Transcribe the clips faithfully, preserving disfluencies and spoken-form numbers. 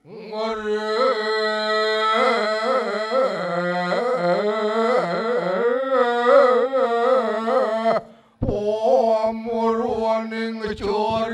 Pamurwaning carita.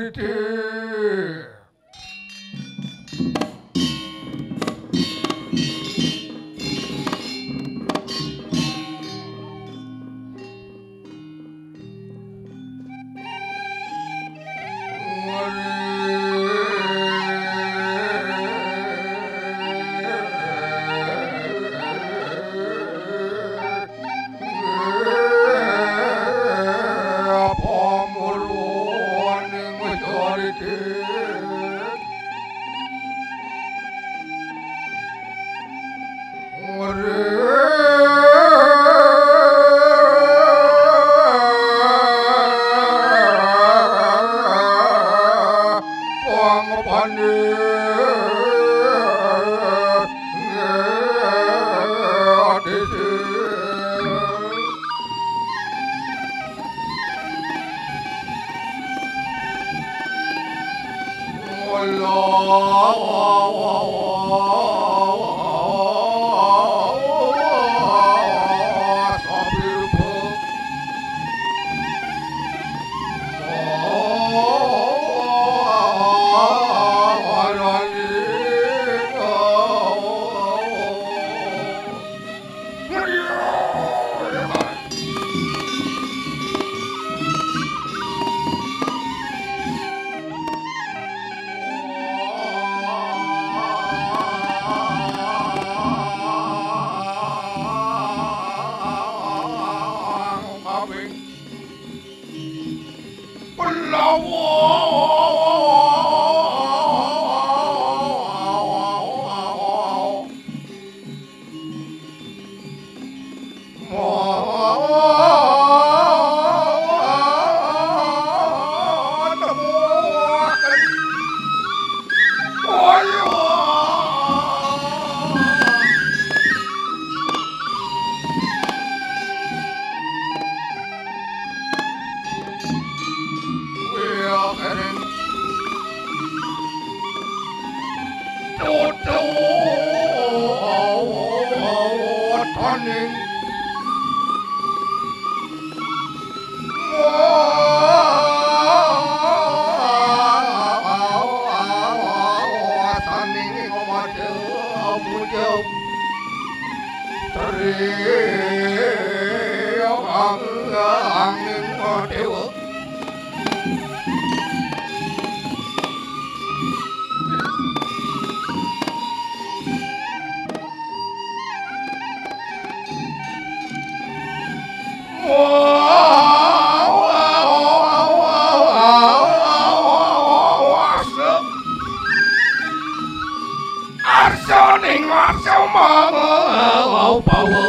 Arsaning arsa mau bawa.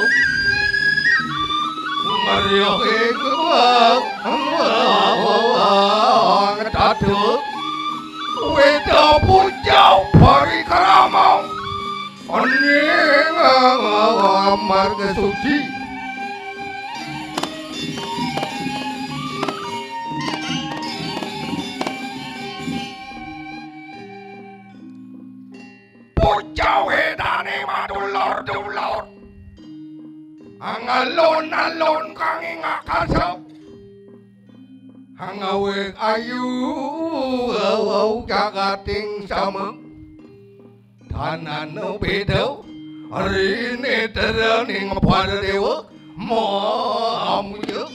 Ngeryohing ngedaduk. Weda pucau parikrama. Oning marga suci. Pucau wedane madulur-dulur. Angalun-alun kang ing akasa. Angawe ayu jagating sama. Tanana beda rine teraning pada dewa mamuja.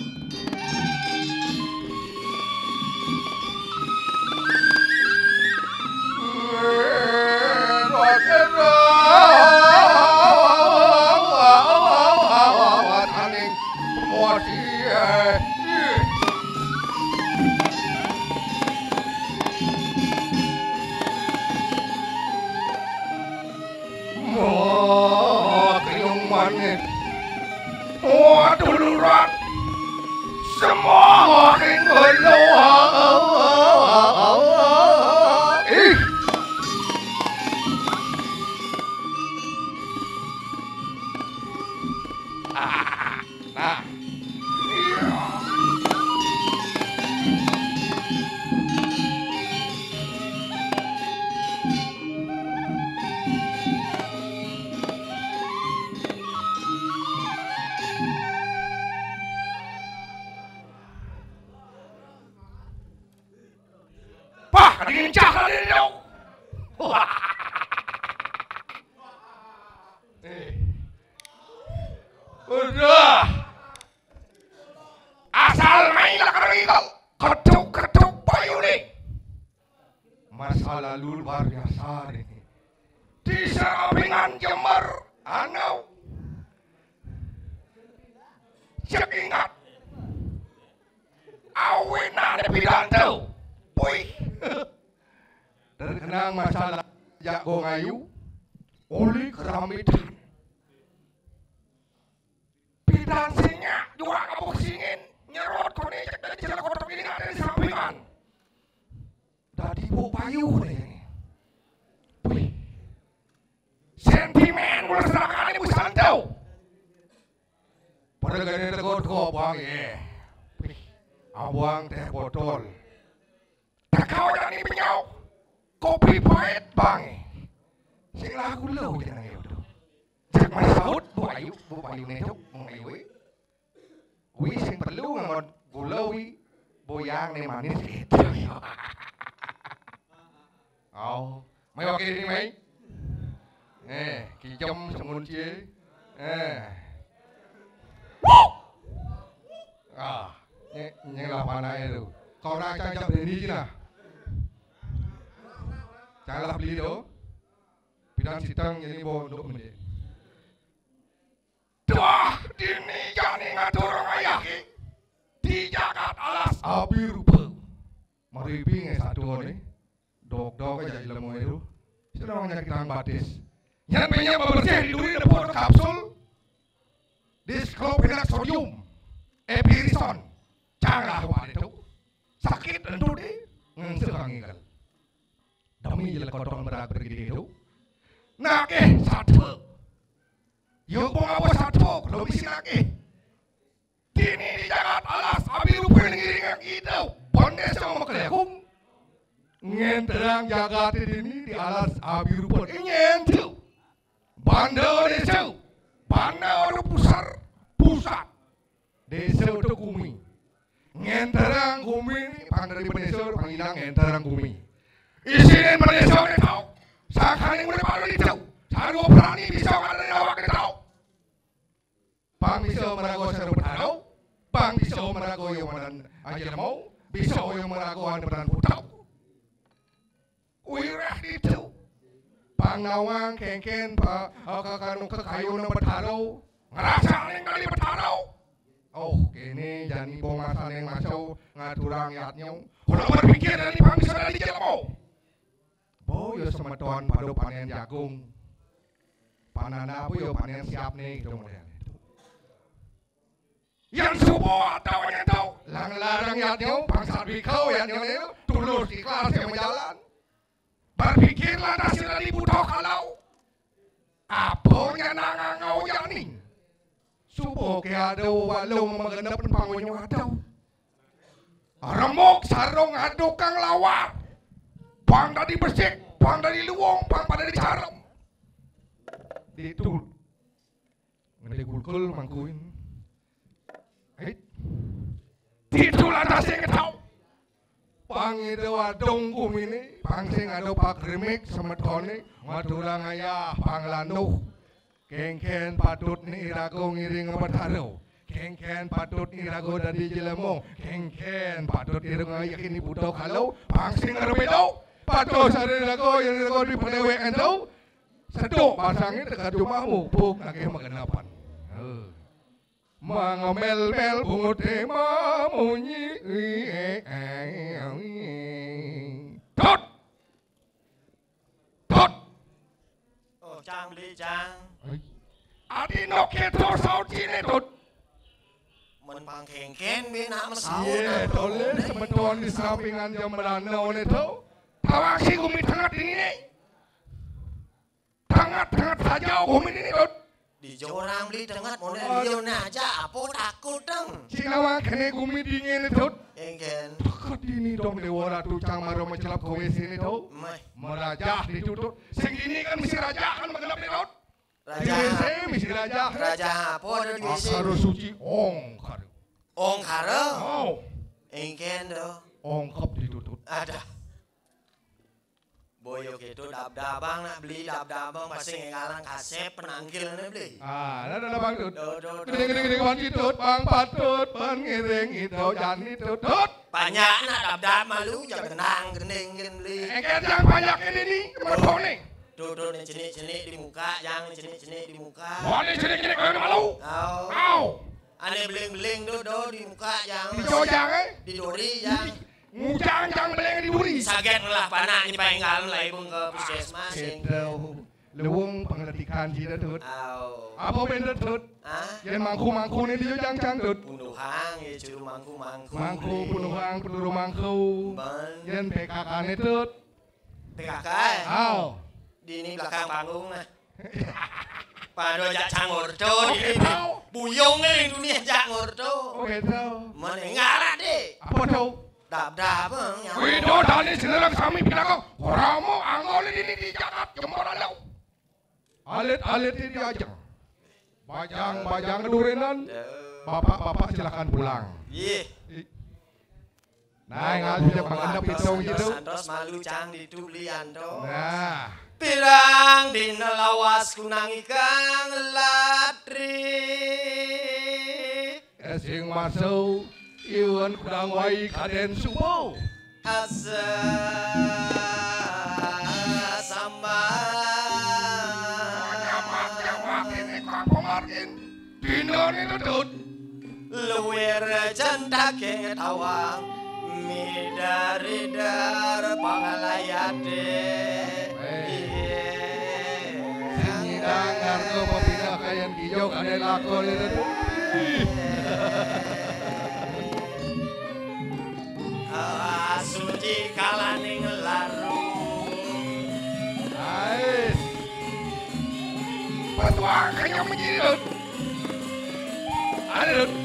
Wah, kenyung manis. Wah, duluran. Semua makin ngeluar. Ih. Nah. Iya. Ari. Di sampingan jemer, anu. Cek ingat. Awinane pidan to. Wih. Terkenang masalah jago ngayu. Oli keramitan. Pidan sing nyak, jua kabuk singin. Nyerot kone cek dadi celek kotok ini ada di sampingan. Dadi buk payu deh. Wih. Sentimen mula sedekah ni busan tau. Pada gane tego-tego abang, eh. Wih. Abang teh botol. Takau jani benyau. Kopi pait bang. Sing lagu lo jana yo tu. Cek masaut buk ayu, buk ayu ne tu, buk ayu. Wi sing perlu ngangon gula wi, boyang ne manis gitu. Oh, mai wakil ini mai. Eh, kijem semun cie. Eh. Wuh! Ah, nye, nye lah panai tu. Kau orang cang jap deni je lah. Cang lah beli tu. Pidan sitang ini bawa untuk menit. Dah dini jani ngatur ayah ki. Di jagat alas abi rupa. Maripi ngai satu ni. Dok-dok aja ilmu itu. Senang aja kita batis. Yang punya bebersih di duri depot kapsul. Disklopinak sodium. Epirison. Canglah pada itu. Sakit tentu di. Ngengse kangigal. Demi jele kotong berat bergede itu. Nah, eh, satu. Yo, apa satu? Kalau bisa lagi. Dini di jagat alas, abi rupa ngiring itu. Bande sama kelekung. Ngenterang jagat dini di alas, abi rupa ngentu. Bande desa. Bande ada pusar. Pusat. Desa tu kumi. Ngenterang kumi ni, pang dari Bendesa, pang ilang ngenterang kumi. Isinin Bendesa ni tau. Sakali mulai baru ni tau. Saru berani bisa ada awak ni tau. Pang bisa merago saru bertarau. Pang bisa merago yang madan aja lemau. Bisa yang merago anu madan putau. Wirah itu. Pang nawang kengken pa, eh, ke kanu ke kayu na betaro. Ngerasa ning kali betaro. Oh, kene jani bong masa ning masau ngaturang yatnyo. Kalau berpikir dari pang bisa dari jelmo. Bo yo semeton pado panen jagung. Panana bo yo panen siap nih gitu model. Yang subo atau yang tau lang larang yatnyo, bangsat bikau yatnyo ni, tulus ikhlas yang berjalan. Berpikirlah dah sila dibutuh kalau. Apanya nangangau yani? Subo ke ada walau mengenap pangonyo atau. Remuk sarung adukang lawar. Bang dari besik, bang dari luwung, bang pada dicaram. Ditu. Ngede kulkul mangkuin. Hei. Titulah nasi ngetau. Pang ide wadong kumini, pang sing ado pak remik semetone, maturang ayah pang landuh. Kengken patut ni irago ngiring betaro. Kengken patut ni irago dadi jelemo. Kengken patut irago yakin buto kalau, pang sing ngerebedo. Patut sari irago, irago di pedewek ento. Sedok basang ni dekat rumahmu, puk nagih magenapan. Heh. Mangamel-mel bungut mamunyi. Tut! Tut! Oh, cang beli, cang. Ai. Adi nok keto saut sini, Tut. Men pangkengken, bina mesau. Iye, tole, semeton di sampingan jam berano ni tu. Tawang si gumi tengah dini ni. Tengat-tengat saja kumi ini, Tut. Di jorang beli tengat, model dia ni aja, apa takut dong? Sinawa kene kumi dingin, Tut. Engken. Takut ini dong, Dewa Ratu Cang Maro mencelap kowe sini, Tut. Meh. Merajah di Tut. Sing ini kan mesti raja kan mengelap di Tut. Raja. Di W C mesti raja. Raja apa ada di W C? Akara suci, ongkara. Ongkara? Oh. Engken do. Ongkep di Tut. Ada. Boyo gitu, dab-dabang nak beli, dab-dabang pasti ngenggalang kasep penangkil ni beli. Ah, ada ada bang Tut. Tut, tut, gede gede tut. Gede gede gede bang Tut, bang Patut, bang ngiring itu jani Tut. Tut. Panjak nak dap-dap malu, jak genang gending gen beli. Engke jang panjak ini ni, mertone. Duduk ni cenik-cenik di muka, jang cenik-cenik di muka. Oh, ni cenik-cenik kau malu. Au. Au. Ane beling-beling tu do di muka, jang. Di jojang, eh? Di duri, jang. Ngujang jang beling di duri. Saget ngelah panak ni painggal melai bung ke puskesmas. Itu. Lewung pengeletikan si Detut. Au. Apa ben Detut? Ah? Yang mangku-mangku ni dia jang-jang Tut. Punuhang ya curu mangku-mangku. Mangku, punuhang, peluru mangku. Ben. Yang P K K ni Tut. P K K, eh? Au. Di ni belakang panggung nah. Pada jak cangor Tut. Oh, gitu. Buyung ni dunia cangor Tut. Oh, gitu. Menengah lah, Dik. Apa tu? Dap-dap, eh, nyawa. Wih, do, dani senerang sami pinaka. Ramo anggol ini di jagat jembar alau. Alit-alit ini diajang. Bajang-bajang kedurenan. Bapak-bapak silakan pulang. Yeh. I-, nah, ngal bisa mengendap itu gitu. Santos malu cang di Tublianto. Nah. Pirang dina lawas kunang ikang latri. Esing maso iwan kudang wai kaden subo. Asa sama. Nyamak-nyamak ini kok pengargin. Dina ni Tut. Luwir jentake tawang. Midar-idar pangalayate. Hei. Iye. Sing nyidang ngargo pepindah kayan kijok ane lakon itu. Ah, suci kalaning larung. Ais. Petuah kenyang menjadi Tut. Ada Tut.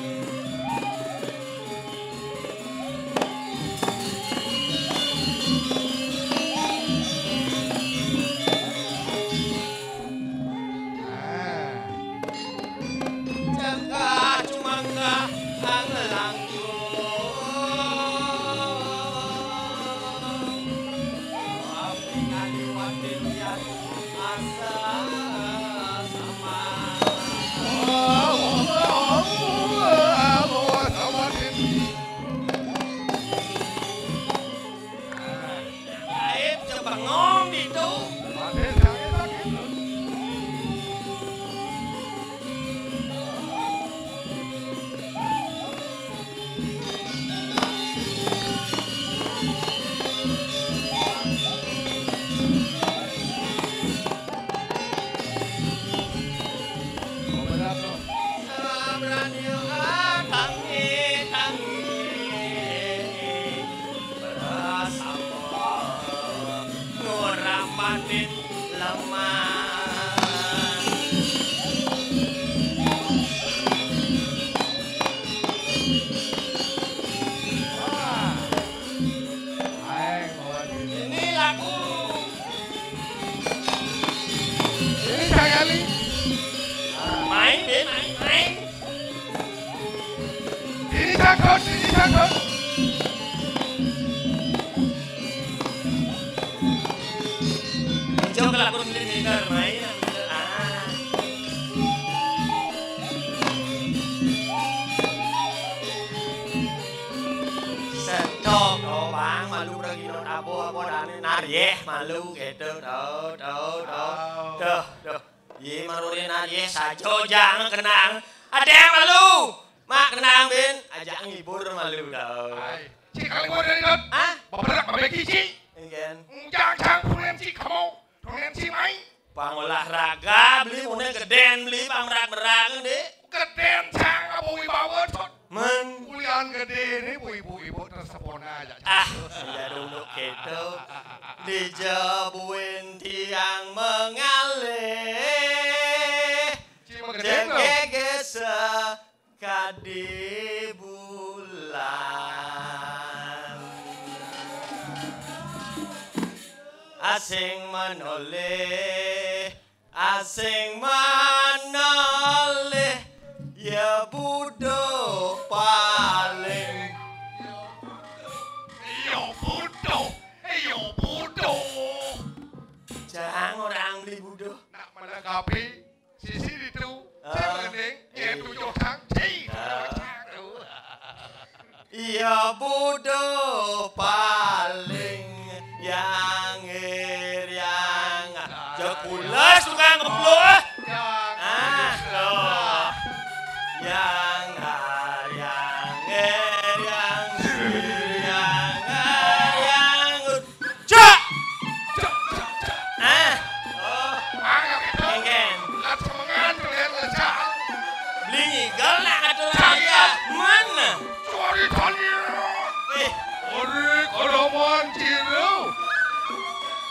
Cangka cumangka angelangkung. Api ngaliwat dilian asa sama. Aib cebengong ditu. Ngurang panin lemah. Ini lagu. Ini Cang Eli. Main, Din, main, main. Ini cangkut, ini cangkut. Ijo kelakuan ini minder, main, minder. Ah. Setok, oh, Bang, malu lagi non abo, abo, dane, nar, yeh, malu, gitu, tuh, tuh, tuh, tuh, tuh. Ye, marurin aja, sajo jang kenang. Ada yang malu. Mak kenang, Bin. Ajak ngibur malu tau. Ai, cik kali gua dari dot. Hah? Beberak bebek kici. Enggak. Jang jang punen cik kamu. Punen cik mai. Pang olahraga, beli punen geden, beli pang merak-merak, deh. Geden jang abu wibawa, Tut. Men. Ulian gede ni, bu ibu-ibu tersepona aja. Ah, iya dulu gitu. Dijabuin tiang mengalih. Cuma gede, no? Jegege sekadi bulan. Asing menoleh. Asing manoleh, ya budo paling. Ya budo, ya budo. Jang orang beli budo. Nak melengkapi sisi itu. Ah. Saya mengending, ya tujuh sang, si tujuh sang. Ya bodoh paling yang ngeriang. Jekules tukang keplok. Ah, loh. Yang ngeriang, ngeriang, ngeriang, ngeriang. Cak! Ah, oh, engken. Beli nyigal nak kata raya. Mana? Cari tanya. Eh. Ori karaman ciro.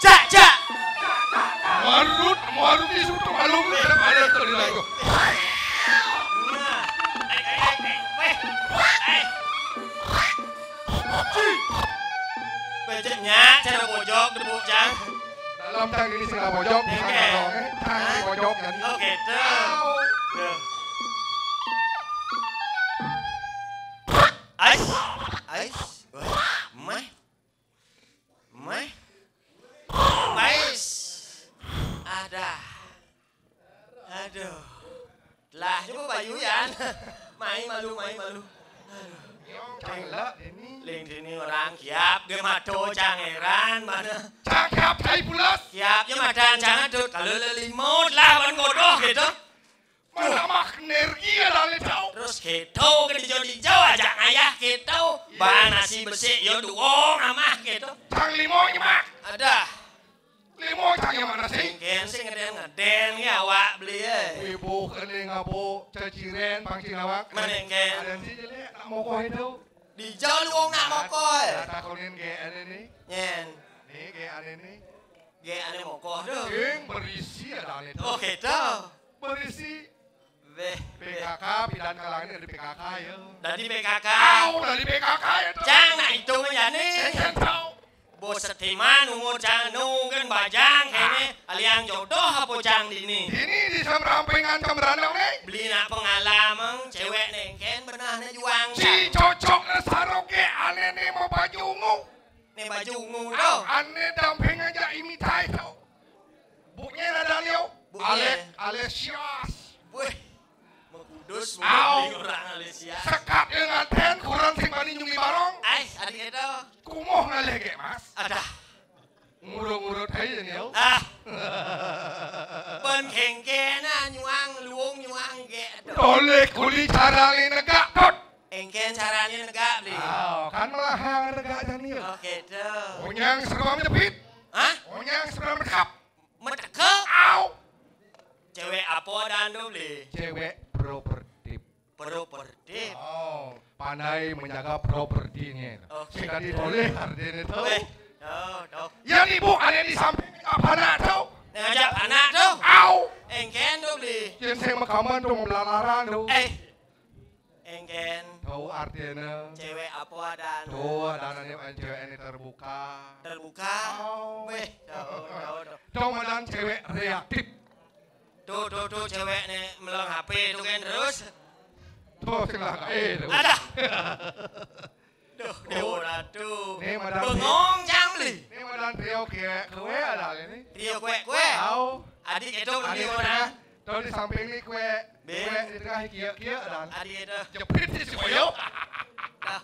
Cak, cak. Marut, marut di suto malu. Eh, ada kali lagi. Nah. Eh, eh, eh, eh. Eh. Becek nyak, cara pojok, debuk, Cang. Dalam, Cang, ini sing pojok, bisa. Oke. Kantong, eh. Cang, ini pojok, jadi. Oh, gitu. Au. Tuh. Ais, ais, wah, meh, meh, ais, ada, aduh, telah juga Bayu Yan, mai malu, mai malu, aduh, Cang, lah, ini. Ling dini orang kiap, ge mato Cang heran, mana? Cang kiap, tai pulas. Kiap, ya madan Cang adut, kalau lelimut lah, ban kodoh gitu. Mana mah energi ada le tau. Terus gitu ke dijau-dijau aja ngayah gitu. Iya. Bahan nasi besi, yo duong amah gitu. Cang limo nyemak. Ada. Limo Cang yang mana sih? Engken sih ngeden-ngeden ya awak beli, eh. Ibu kene ngabo ceciren pangcing awak. Mana engken? Ada sih jelek nak mokoh itu. Dijau luong nak mokoh, eh. Nah, takonin ge ane nih. Nyen. Nih ge ane nih. Ge ane mokoh tuh. Cing berisi ada ane tuh. Oh, gitu. Berisi. Beh, beh. P K K, pidan kalangan dari P K K ya. Dari P K K. Au, dari P K K ya tuh. Cang, nak hitung aja nih. Engken tau. Bos Setiman umur Cang nungken bajang kene aliang jodoh apa Cang dini? Ini di samrampingan Cemberano nih. Beli nak pengalaman cewek nengken pernah ne juang. Si cocok ne saroke ane ne mau baju ungu. Ne baju ungu tuh. Ane damping aja imitai tuh. Buknya ada liu. Buknya. Alek, Alesias. Wih. Mekudus, au. Mekudus orang Alesias. Sekat dengan ten, kurang sing bani nyungi barong. Ais, adik itu. Kumoh ngalih ge, Mas. Adah. Ngurut-ngurut aja nih, au. Ah. Pen kengkena nyuang luong nyuang ge. Aduh. Toleh kuli cara negak, Tot. Engken carane negak, Bli. Oh, kan melahang negak jani. Oh, gitu. Onyang serba menjepit. Hah? Onyang serba menekap. Metekep? Au. Cewek apa dan tu, Bli? Cewek propertif. Propertif. Oh, pandai menjaga propertinya. Oke. Sing tadi boleh artinya tu. Weh, tuh, tuh. Ya, ibu ada di samping apa nak tu? Ngajak anak tu. Au. Engken tu, Bli. Yang saya makaman tu, melalaran tu. Eh, Engken. Tahu artinya? Cewek apa adan? Tuh, adan ini cewek ini terbuka. Terbuka? Oh. Weh, tahu, tahu, tahu. Tahu adan cewek reaktif. Tuh, tuh, tuh, cewek nih meleng H P tuh kan terus. Tuh, sing lah, eh, tuh. Ada. Duh, Dewa Ratu. Nih, Madam. Bengong, Cang, Bli. Nih, Madam Trio kue, kue ada ini. Trio kue, kue. Tahu. Adik itu. Adik beli orang. Tahu di samping nih kue. Be. Kue di tengah kia, kia, dan. Adi itu. Jepit si Boyo. Dah.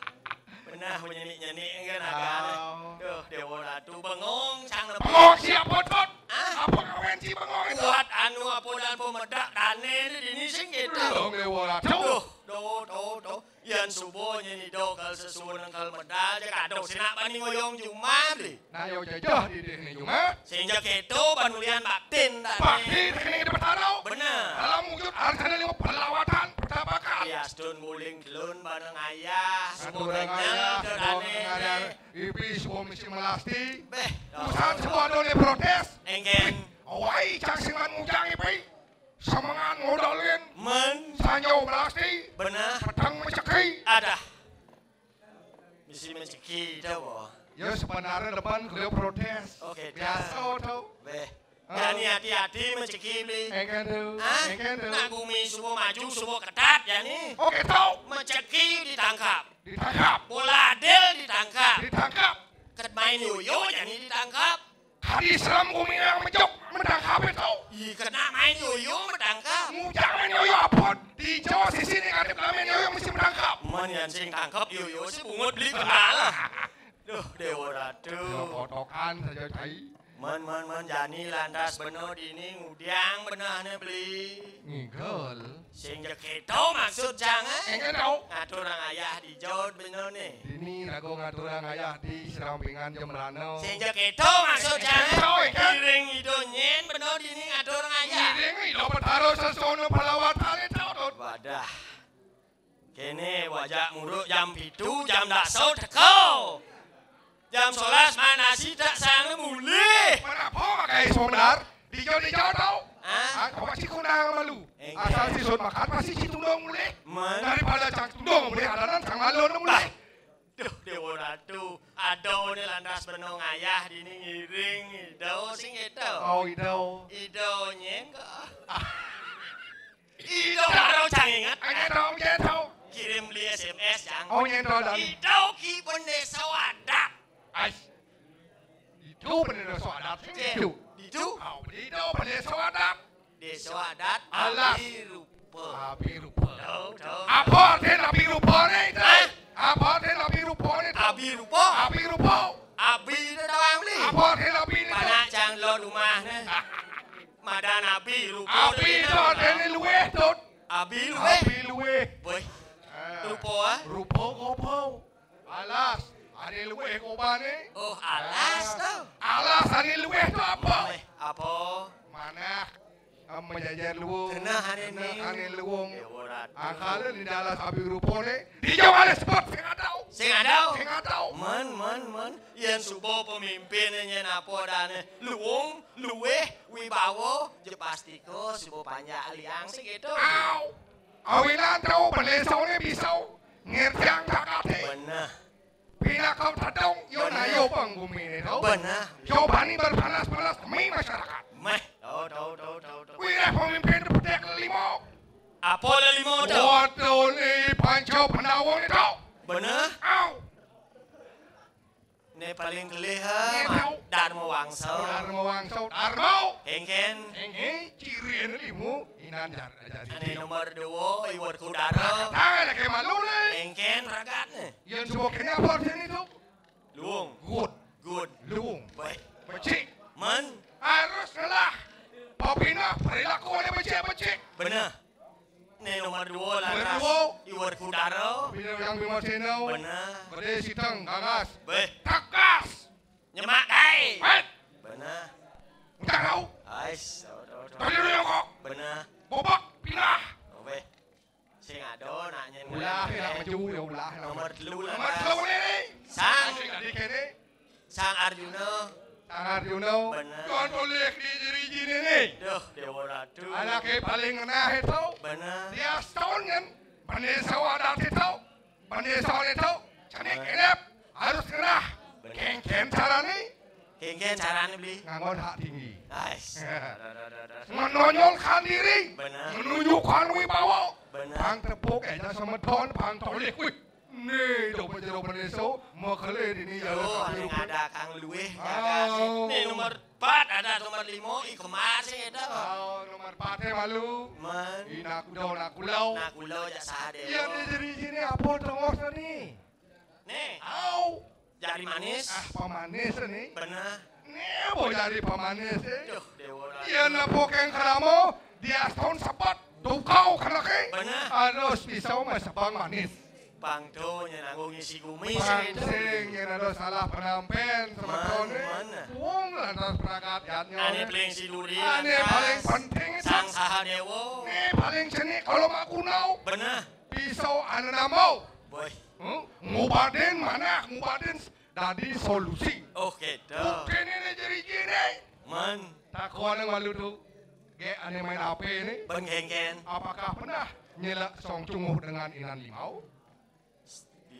Benar menyanyi-nyanyi kan agak. Oh. Duh, Dewa Ratu bengong, Cang, bengong siapa, Tot? Ah? Apa kawan si bengong itu? Buat anu apa dan pemedak dane ini dini sing gitu. Belum, Dewa Ratu. Duh, duh, duh, duh. Yan suba nyeni do kal sesuun kal medal, ja kado sinak bani ngoyong jumah, Bli. Nah, yo jajah di dini jumah. Sing ja keto panulian baktin tadi. Bakti teknik di Betaro. Bener. Dalam wujud arcana lima perlawatan pertapakan. Iya, astun guling telun bareng ayah, semua kenyal ayah, semua kenyal. Ipi semua mesti melasti. Beh. Usan semua dole protes. Engken. Awai, cang singan mujang ipi. Semengan modalin. Men. Sanyo melasti. Bener. Pedang meceki. Adah. Misi meceki, tahu, bo? Ya, sebenarnya depan kuliah protes. Oke, biasa, tahu. Beh. Oh. Jadi hati-hati meceki, Bli. Engken tu. Hah? Engken tu. Nak gumi subuh maju, subuh ketat, ya ni. Oke, tahu. Meceki ditangkap. Ditangkap. Bola adil ditangkap. Ditangkap. Ket main yoyo, ya ni ditangkap. Hadis lam gumi yang mejok, medangkap itu. Ih, kena main yoyo, medangkap. Mujang main yoyo apa? Di Jawa sisi ni ngadep lah main yoyo mesti medangkap. Men ya Sing tangkep yo yo si bungut beli kenal. Duh, Dewa Ratu. Yo kotokan saja cai. Men, men, men, jani lantas bena dini ngudiang benane beli. Ngigel. Sing ja keto maksud cang, eh? Engke tau. Ngaturang ayah di jod bena ne. Dini raga ngaturang ayah di serampingan jembrana. Sing ja keto maksud cang, eh? Engke tau, engke. Ngiring ida nyen bena dini ngaturang ayah. Ngiring ida Betara Sesona Palawatane tau, Tut. Wadah. Kene wajak muruk jam pitu, jam dasa teka. Jam solas manasi tak sanga mulih. Menapa makai somlar? Dija-dija tau. Ah? Ah, kau masih kondang malu. Engke. Asal si Sun makan, pasti si Tundung mulih. Men. Daripada cang Tundung mulih, adanan cang Malun mulih. Bah. Duh, Dewa Ratu. Ada ne lantas bena ngayah dini ngiring ida sing ida. Oh, ida. Ida nyen ka. Ida baru cang inget. Anya tau, anya tau. Kirim beli S M S, cang. Oh, nyen tau dan. Ida ki bendesa adat. Ais. Ida bendesa adat sing ida. Ida. Oh, ida bendesa adat. Desa adat. Alas. Abi rupa. Abi rupa. Tau, tau. Apa arti abi rupa ne, tau? Hah? Apa arti abi rupa ne, tau? Abi rupa? Abi rupa. Abi itu tawang beli. Apa arti abi ne, tau? Panak cang lot rumah ne. Madan abi rupa. Abi itu artine luweh, Tut. Abi luweh. Abi luweh. Boy. Ah. Rupa, ah? Rupa apa? Alas. Ane luweh kobane. Oh, alas tau. Alas ane luweh tau apa? Luweh apa? Manah. Em, majajar luwung. Genah ane ni. Genah ane luwung. Dewa Ratu. Angkala di dalas abi rupane. Dija malih sebut sing ada. Sing ada. Sing ada. Men, men, men. Yen suba pemimpin nyen apa dane luwung, luweh, wibawa, jepastika suba panjak liang sing gitu. Au. Awinan tau bendesane bisa ngertiang cakate. Beneh. Pinaka tedung, yo beneh. Nayo pang gumine tau. Beneh. Yo bani berpanas-panas demi masyarakat. Meh, tau, tau, tau, tau, tau. Wiréh pemimpin pedek lelima. Apa lelima tau? Wadone panca Pandawa ne tau. Beneh. Au. Ne paling kelih, ha. Ne tau. Darma Wangsa. Darma Wangsa. Darma. Engken. Engken. Cirine lima. Inan jar-, jari. Ane nomor dua, Iwet Kudara. Tangan lagi malu ne. Engken ragatne. Yen suba kene apa artine, Tut? Luung. Good. Good. Luung. Baik. Becik. Men. Harus ngelah. Pepineh perilaku ane becik-becik. Beneh. Ne nomor dua lantas. Nomor dua. Iwet Kudara. Bina Yang Bimasena. Beneh. Gede siteng, gagas. Beh. Tegas. Nyemak gae. Wet. Beneh. Udah tau. Ais, tau, tau, tau. Tadi dulu kok. Beneh. Bobak, pindah. Oh, beh. Sing ada nak nyen. Ulah, ya, maju, ya, ulah. Nomor telu lah, Nomor Mas. Telu ni. Sang. Sing tadi kene. Sang Arjuna. Sang Arjuna. Bener. Tuan tulis di diri jini ni. Duh, Dewa Ratu. Anake paling ngenah itu. Bener. Dia setahun kan. Bani sawa adat itu. Bani sawa itu. Cenik Bener. Inep. Harus ngenah. Bener. Kengken carane. Kengken carane beli. Nganggon hak tinggi. Ais. Menonjolkan diri. Bener. Menunjukkan wibawa. Bener. Bang tepuk aja sama don, bang tolih. Wih. Ni, coba jero bendesa, mekele dini ya. Yo, ane ada kang luweh, jaga sih. Ni nomor empat, ada nomor lima, i kemar sih itu. Oh, nomor empat e malu. Men. I nak kuda, nak kulau. Nak kulau jak sade. Iya, ni diri sini apa tengok ni? Ni. Au. Jari manis. Ah, pemanis ni. Bener. Ni apa jari pemanis ni? Duh, Dewa Ratu. Iya, napa keng kerama, dia setahun sepat, tukau kena ke. Bener. Harus pisau mas sebang manis. Bang tu nya nanggung isi gumi. Bang sing yen ada salah penampen semeton ni. Mana? Wong lantas pragat yatnya. Ane paling siduri. Ane paling penting itu. Sang Sahadewa. Ni paling cenik kalau mak kunau. Bener. Pisau ane nambau. Boy. Hmm? Ngubatin mana? Ngubatin dadi solusi. Oh, gitu. Bukti ni ni jeri jini. Man. Takon yang malu tu. Ge ane main ape ni? Bengkengken. Apakah pernah nyelak song cunguh dengan Inan Limau?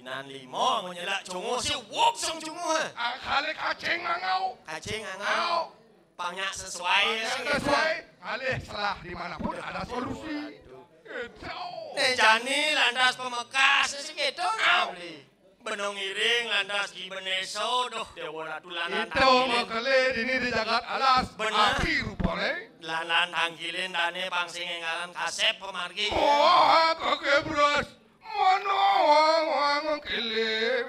Inan Limau mau nyelak cunguh si wuk song cunguh. Ah, kali kacing ngangau. Kacing ngangau. Au. Panyak sesuai. Panyak sesuai. Alih salah di mana pun ada solusi. Itu. Eh, jani lantas pemekas sih gitu. Au. Beli. Benung iring lantas ki beneso, duh, Dewa Ratu lanan itu tangkilin. Mekele dini di jagat alas. Bener. Api rupane. Lanan tangkilin dane pang sing enggalan kasep pemargi. Wah, kakek beras. Ana wong-wong kele.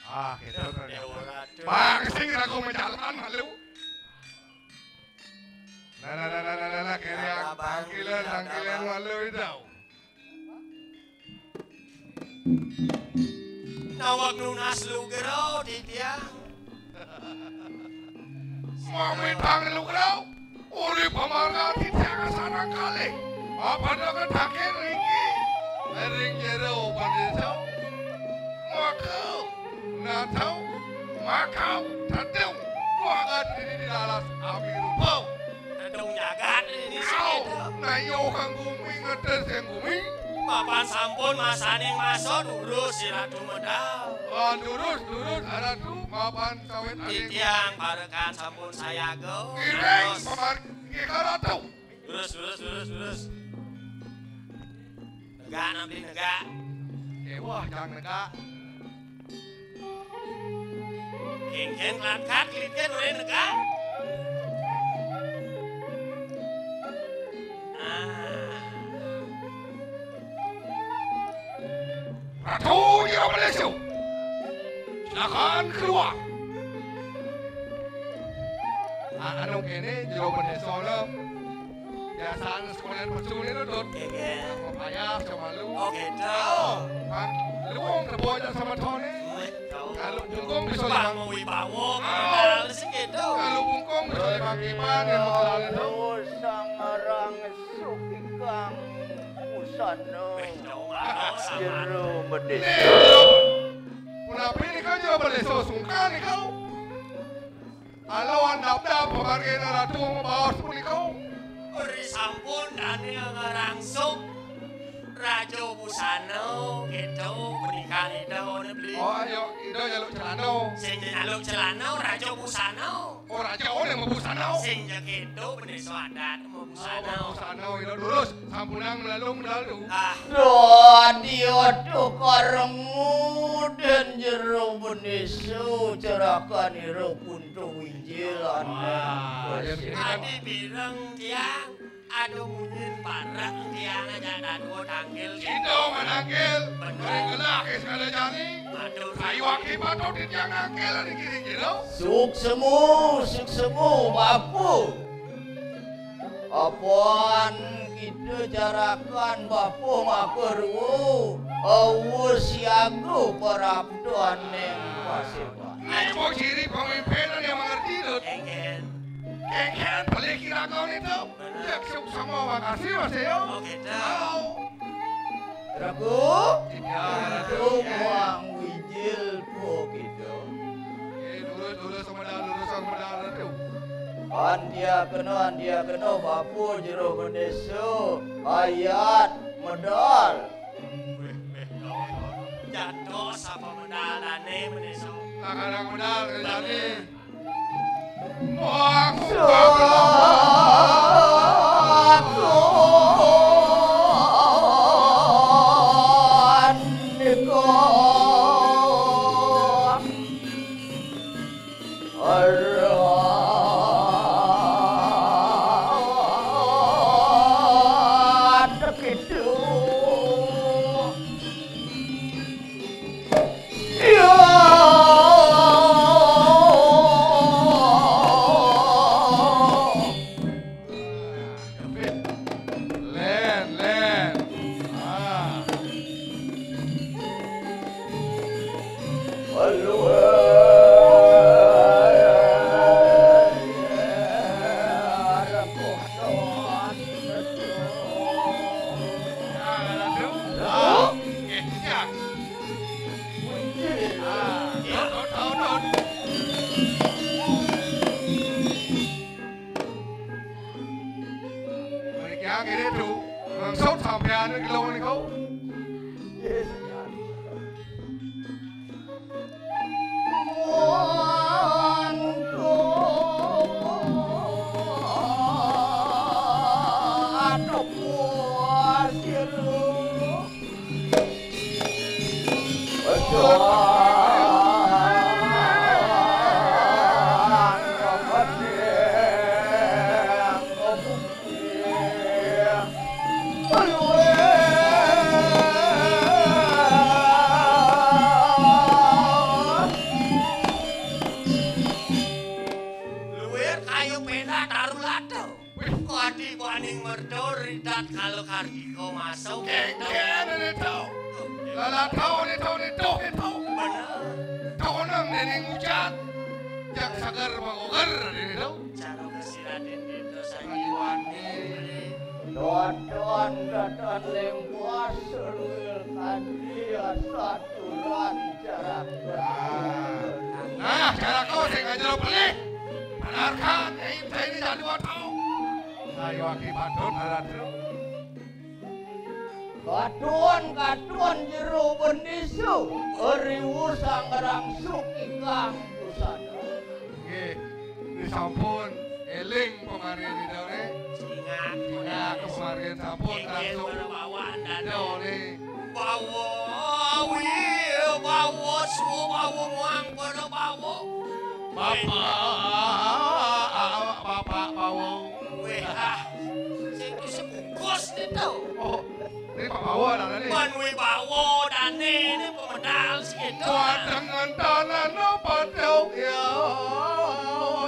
Ah, gitu kan. Bang, sing ra kok menjalan malu. Nah, nah, nah, nah, nah, nah, nah, kene yang tangkilan, tangkilan malu itu. Nawag nunas lugero, titiang. Mamitang lugero, uli pamarga titiang sanang kalih. Apa dong tangkil niki? Ring jero pandesa. Maka, natau, makau, tedung, wagat diri di dalas, ami rupa. Tedung jagat ini. Au, sing itu. Nayo kang gumi, ngetes kang gumi. Mapan sampun masaning masa durus si Ratu medal. Ah, durus, durus, Ratu, mapan sawit aning. Titiang parekan sampun sayaga. Iring, terus. Pamargi ka Ratu. Durus, durus, durus, durus. Negak, nampi negak. Ewah, jang negak. Kénkén kelangkat, kelingkén urai negak. Ah. Ratu Jero Bendésa. Silakan keluar. Ah, anu kéné Jero Bendésa, no. Biasaan sekolah pecu ni, Dut. Nggih, nggih. Payah, cuma lu. Oh, gitu. Oh, Bang, lu wong tebo aja sama Tony. Wih, tahu. Kalau bungkung bisa Bang lima. Mau wibawa, oh. Kenal sih gitu. Kalau bungkung bisa lima kipan yang mau kenal itu. Halo, sangarang sukikang busana. Wih, tahu, halo, sama. Jero Bendésa. Nih, Dut. Punapi nih kan Jero Bendésa sungkan nih kau. Halo, andap-andap, pamargina Ratu mabaos punika. Ri sampun dané ngarangsuk Raja Busana, gitu, punika Ida, Ida beli. Oh, ayo, Ida nyaluk celana. Sing nyaluk celana, Raja Busana. Oh, Raja, oh, yang mabusana. Sing ya gitu, bendésa adat, mabusana. Oh, mabusana, Ida durus. Sampunang melalung medal tu. Ah. Dadi atuh karengu dan Jero Bendésa cerakan ira Kunto Winjil aneh. Wah, ya, bener. Adi bireng tiang, aduh munyin parek tiang aja dadua tangkil. Cito manangkil. Bener. Beri gelah ke segala jani. Aduh. Ayo aki patut di tiang nangkil di kiri jero. Suksemu, suksemu, Bapu. Apan kita carakan bapa makarua, awa siaga parabdaning paseban. Nemo ciri pemimpin yang mengerti, Dut. Kénkén. Kénkén, pelih kira kau ni tu. Bener. Jak suk sama makasih, Mas Yo. Oh, gitu. Mau. Ratu, ya, Ratu, Ratu, ya. Muang Wijil po kita. Eh, lurus, lurus, sama dah, lurus, sama dah, Ratu. Andia kena, andia kena, Bapu Jero Bendésa, ayat medal. Wéh, wéh, jatuh sama medal, ane, Bendésa. Kadang medal, kerjane. Len, len. Ah. Mriki akhire, Duk. Maksud sampeyan iki lho niku. Yes. Ibu aning mertur ridat kalau kardiko masuk. Kengken ini tau. Lala tau ini tau ini tau ini tau. Bener. Tau nang ini ngucat. Jak sagar magoger ini tau. Cara kasih Raden itu saya. Iwani. Dodon, dodon lengkuas, luil kandia, saturan, jarak. Ah. Nah, cara kau sing aja lo beli. Benarkan, eh, ini jadi waktu. Ayo, aki patut, ada tu. Katon, katon jero bendesa, riwu sangrang suki kang pusana. Nggih, disampun eling pamargin Ida ne. Ingat, ingat pamargin sampun langsung. Ida ne. Bawa, wi, bawa, suwa, bawa, muang, pada bawa. Bapak, bapak bawa. Weh, ah, sing tu sebungkus ni tau. Oh, ini Pak Bawa dah tadi. Ban wibawa dane ni pemedal sikit tu. Kuat dengan tanah no patau. Ya,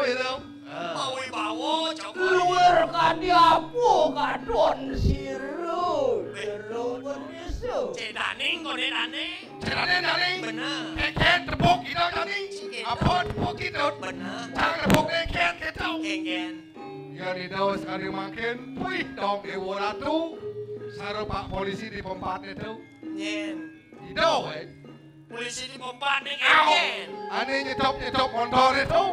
itu. Mau wibawa, coba. Luar kadi apa kadon siru. Jero bendesa. Cek daning kau ni daning. Cek daning, daning. Benar. Keket tepuk kita daning. Sikit. Apa tepuk kita? Benar. Jangan tepuk ni keket kita. Keket. Yan Ida sekadi mangkin, puih dong Dewa Ratu, sareng Pak Polisi di pempat itu. Nyen. Ida, eh. Polisi di pempat ni. Au. Nyen. Ane nyetop-nyetop motor itu.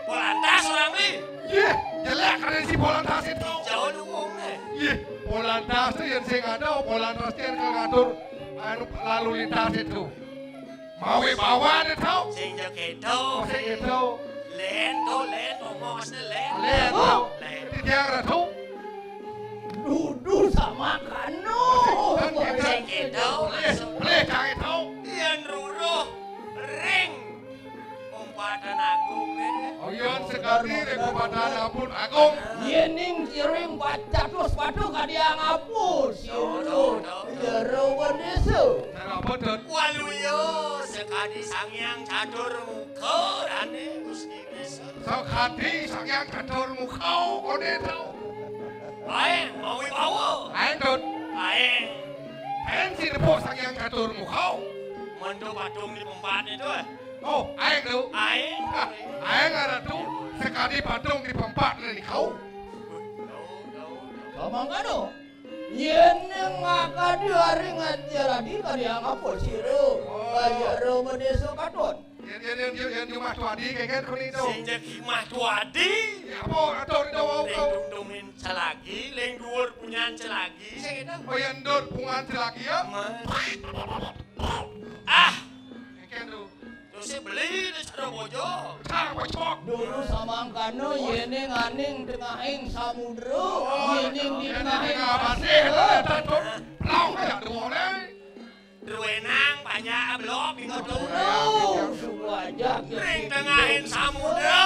Polantas orang ni. Yeh, jelek ada si Polantas itu. Jauh ni wong ni. Yeh, Polantas tu yang sing ada, Polantas yang ngatur anu lalu lintas itu. Mawi bawa dia tau. Sing jo keto. Oh, sing keto. Len tu, len, omong asli len. Len tu. Len. Di tiang ratu. Dudu sama kanu. Sing keto. Boleh, boleh, jangan keto. Yan ruruh ring Umpatan agung, eh. Oh, yan sekadi ring umpatan ampun agung. Yening siring pacatus patuh kadiang apus. Tuh, tuh, tuh, tuh. Jero bendesa. Cara betul. Waluya sekadi Sang Hyang Catur Muka, dane Gusti Bisa. Sekadi Sang Hyang Catur Muka, kone tau. Aeng, mawi bawa. Aeng, Dut. Aeng. Aeng si nepuk Sang Hyang Catur Muka. Mantu patung di pempat itu, eh. Oh, aeng tu. Aeng. Hah, aeng ada tu. Sekadi patung di pempat ni kau. Kamang kanu. Yen ngakadi ari ngajar adi kadi angapa sira? Oh. Kajara menesa katon. Yen, yen, yen, yen, yen jumah tuadi keket kuning tu. Sing jek jumah tuadi. Ya, apa atur itu, kau, kau? Ling dungdungin celagi, ling duur punyan celagi, sing itu. Oh, yen duur punyan celagi ya? Men. Ah. Keket tu. Terus beli di Sarabojo. Cak bocok. Dulu samangkana yene nganing tengahing samudra, oh, yene di tengahing tengah pasir, pasir. Lah, tak tu. Pelong ya, dua orang. Druenang panjak blok minggu dulu. Suku aja. Ring tengahing samudra.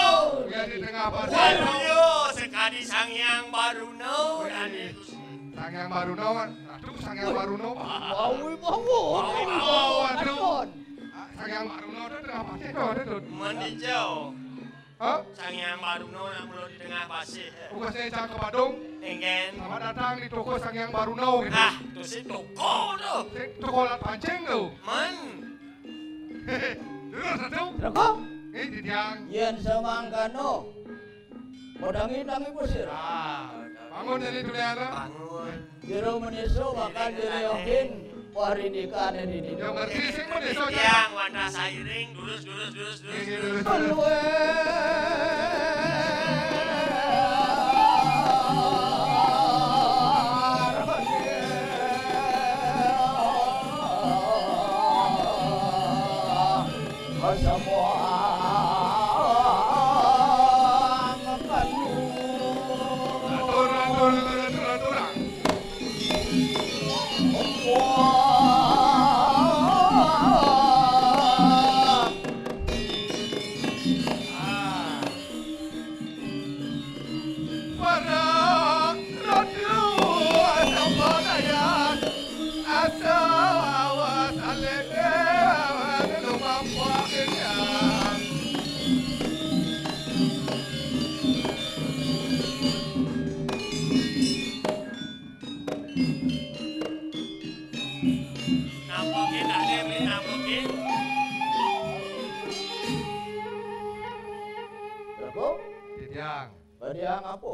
Ya, di tengah pasir. Waluya sekadi Sang Hyang Baruna. Sang Hyang Baruna, kan? Aduh, Sang Hyang Baruna. Bawi bawa. Bawi bawa, aduh. Katon. Ah, Sang Hyang Baruna tu tengah pasir tu, ada tu. Mendijau. Hah? Sang Hyang Baruna nak mula di tengah pasir. Bukan saya cak ke Badung. Engen. Selamat datang di toko Sang Hyang Baruna, gitu. Ah, tu si toko tu. Si toko alat pancing tu. Men. Dulu satu. Toko. Eh, di tiang. Yen samangkana. Kodangi-dangi pasir. Ah, bangun dari dunia tu. Bangun. Jero menisa bakal direohin parindikan ini. Yang ngerti sing menisa. Yang wanda sairing, durus, durus, durus, durus, durus. Keluar. Semua. Atur, atur, atur, atur, atur. Titiang. Kadiang apa?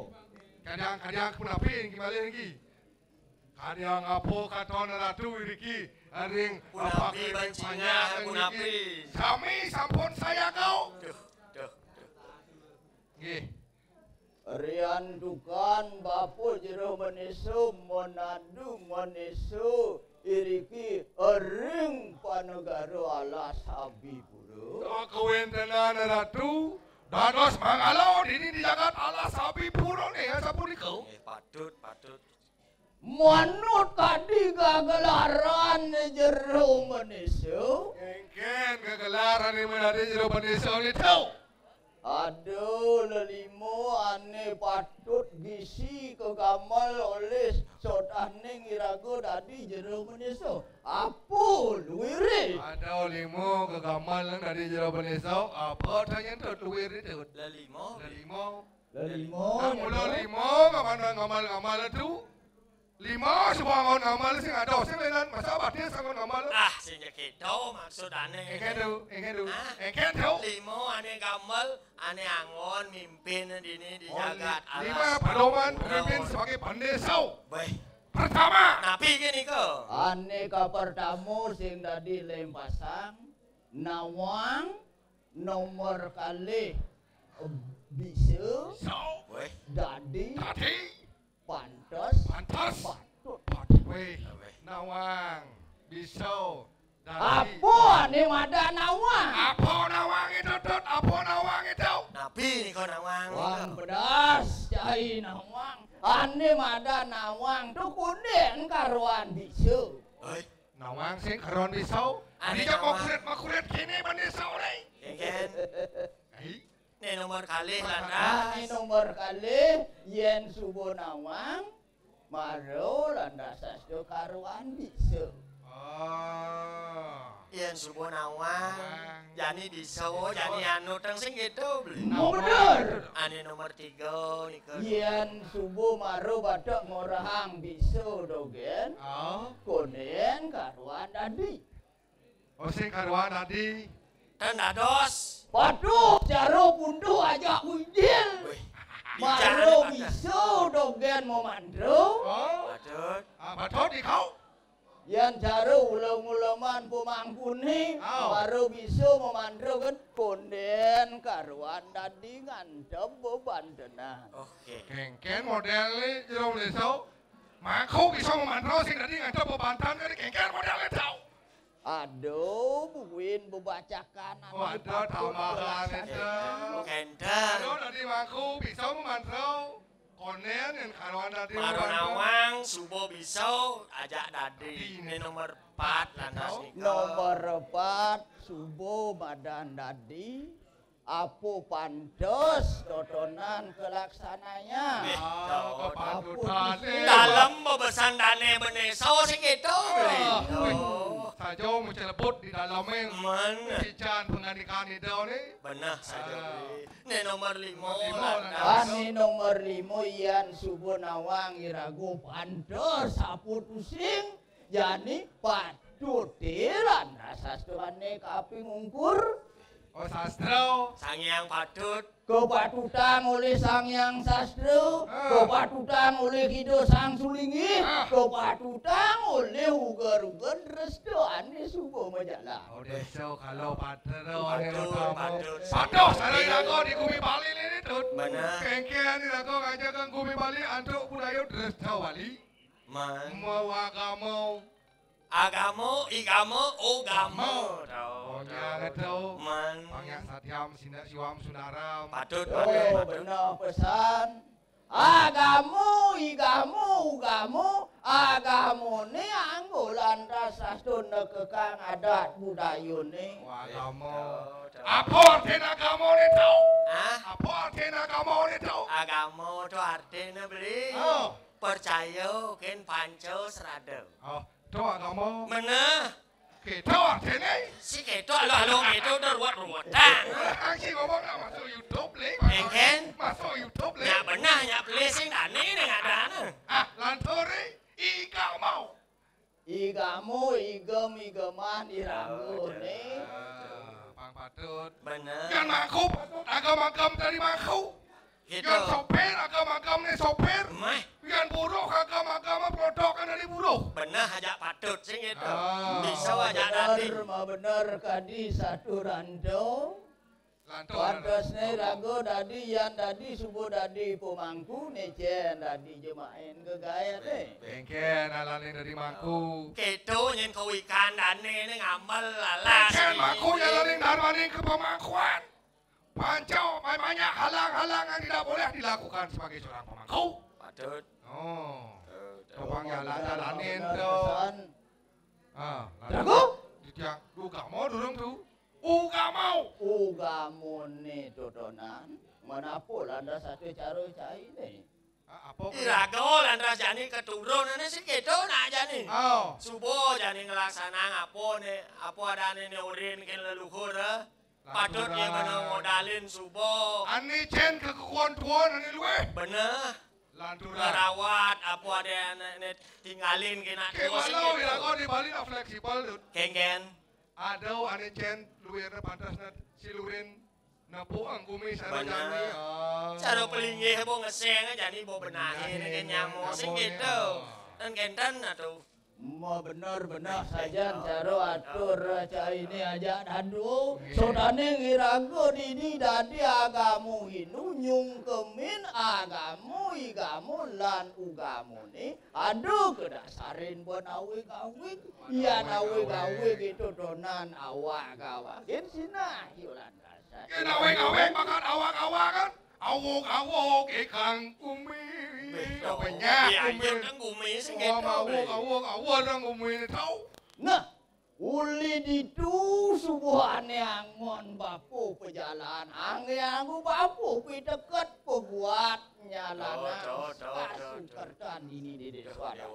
Kadiang, kadiang punapi niki malih niki? Kadiang apa katon Ratu iriki ring punapi bancingan niki? Sami sampun sayaga. Duh, duh, duh. Nggih. Riantukan Bapa Jero Manisa manadu manisa iriki ring panegara Alas Abipura. Kawéntenan Ratu dados manggala dini di jagat Alas Abipura nih, ya, sapunika. Nggih, patut, patut. Manut kadi gagelaran Jero Manisa. Kénkén gegelaran ané madadi Jero Manisa nika? Ada lelima ané patut gisi kagamel olih sodaning iraga dadi Jero Manisa. Apa luiré? Ada lima kagamel dadi Jero Manisa. Apa tanya tu luiré tu? Lelima. Lelima. Lelima. Nah, mula lima kapan ngamal-ngamal tu? Lima suba anggon ngamal sing ada, sing lénan masa batin sanggon ngamal. Ah, sing ja kéto maksud ané. Éngkén tu, éngkén tu. Ah. Éngkén tu. Lima ané gamel, ané anggon mimpin dini di jagat Alas. Lima padoman pemimpin sebagai pandesa. Baik. Pertama. Napi ké nika? Ané kapertama sing dadi lempasang, nawang, nomor kalih bisa, bisa. Wéh. Dadi. Dadi. Pantes. Pantes. Patut. Patut. Wéh. Wéh. Nawang. Bisa. Dadi. Apa ané madan nawang? Apa nawang itu, Tut? Apa nawang itu? Napi nika nawang? Wang pedas, cai nawang. Ané madan nawang tu kondén karuan bisa. Hei. Nawang sing karuan bisa. Ané nawang. Dija makurit-makurit kéné bani saulé. Kénkén. Hei. Né nomor kalih lantas. Ané nomor kalih, yén suba nawang, mara lantas sastra karuan bisa. Ah. Yén suba nawang, nawang. Jani bisa, bisa. Jani anu teng sing gitu, beli. Bener. Ané nomor tiga nika. Yén suba mara batek ngorahang bisa dogén. Ah. Kondén karuan dadi. Oh, sing karuan dadi. Ten dados. Waduh, cara punduh ajak kunjil. Wih, mara bisa dogén mamantra. Oh. Patut. Ah, patut dikau. Yén cara ulem-uleman pemangkuné, oh, mara bisa mamantra kan kondén karuan dadi ngantep bebantenan. Oké. Kénkén modélé Jero Manisa. Mangku bisa mamantra sing dadi ngantep bebantenan kan kénkén modélé tau. Aduh, buin bebacakan. Oh, ada tambahan itu. Kénten. Aduh, dadi mangku bisa mamantra. Kondén yén karuan dadi mara nawang, suba bisa ajak dadi. Dadi. Né nomor empat lantas nika. Nomor empat, suba madan dadi. Apa pantes totonan kalaksanayang? Nggih, ah, Daud. Kepatutan. Apa dalem bebesan dané benésa sing kéto, beli. Ah, wih. Saja macelebut di dalemé. Men. Cican pangandikan Ida né. Beneh saja, ah, beli. Né nomor lima, nomor lima, lantas. Ané nomor lima, yan suba nawang iraga pantes apa tusing. Jani patut lantas sastrané kaping ungkur. Oh, sastra. Sang Hyang Patut. Kapatutang olih Sang Hyang Sastra, ah, kapatutang olih Ida Sang Sulinggih, ah, kapatutang olih uger-uger drestané suba majalan. Oh, dresta kala patra, patut, olih utama. Patut. Patuh sareng iraga di gumi Bali né, Tut. Bener. Kénkén iraga ngajagang gumi Bali antuk budaya dresta Bali. Man. Mau agama. Agama, igama, ugama. Tau. Oh, nya, tau. Man. Pangyak satyam, sinda siwam sunaram. Patut, oh, patut, patut. Bener pesan. Agama, igama, ugama, agamané anggo lantas sastra nekekang adat budayané. Oh, agama. Tau, tau. Apa artiné agamané tau? Hah? Apa artiné agamané tau? Agama tu artiné beli. Oh. Percaya kén panca srada. Oh, to agama. Meneh. Kéto artiné. Si kéto alo-alo kéto udah ruwet-ruwetan. Orang sing ngomong lah masuk YouTube, Lé. Éngkén? Masuk YouTube, Lé. Nyak beneh, nyak pelih sing dani né ngadana. Ah, lanturé, igama. Igama, igem, igeman, iraga né. Ah, pang patut. Bener. Yén mangku, agam-agam dadi mangku. Gitu. Yén sopir, agam-agam né sopir. Méh. Yén buruh, agam-agam produk dadi buruh. Bener aja patut sing gitu. Ah. Bisa aja dadi. Bener, mah bener kadi saturanta. Lantur. Pantosné raga dadi, yan dadi, suba dadi pamangku, né cén dadi jemain gegaéné. Béngkén alaning dadi mangku. Kéto nyén kawikan dané né ngambel lalas. Béngkén mangku nyalaning darmaning kepamangkuan. Panca ma-, banyak halang-halang yang tidak boleh dilakukan sebagai seorang pemangku. Patut. Oh. Tuh, tuh. Topang jalan dalanin tuh. Ah, Ragu? Titiang, ugama durung tuh. Ugama. Ugamané totonan. Manapi lantas saté cara cainé? Ah, apa? Iraga lantas jani keturunané sing kéto nak jani. Oh. Suba jani nglaksanang apa né, apa adané né urin kén leluhur, eh. Patut ya bener ngodalin suba. Ané cén kekukuhan tuan ané luwih. Bener. Lanturan. Ngerawat apa adané né tinggalin kén nak tuwa sing kéto. Walau iraga di Bali dah fleksibel, Dut. Kéngkén. Ada ané cén luirna pantasna silurin nepuk gumi sareng jani. Bener. Ah. Cara pelinggih apa ngeseng jani bawa benahin kén nyama sing kéto. Dan kénten atuh. Mabener-bener sajan cara atur cainé aja dadu. Nggih. Sodaning iraga dini dadi agama Hindu nyungkemin agama igama lan ugamané. Aduh, kedasarin ban awig-awig. Yan awig-awig itu tonan awak-awak. Gén sinah yulan dasar. Gén awig-awig bakat awak-awak kan. Awuk-awuk ikang gumi. Betul. Banyak gumi. Iya, gumi. Ikang gumi sing kéto. Awuk-awuk, awuk nang gumi né tau. Nah, uli ditu subuhané anggon bapa pajalan. Anggé anggo bapa piteket paguat nyalana. Tuh, tuh, tuh, tuh, tuh. Kasukertan dini dédé suara.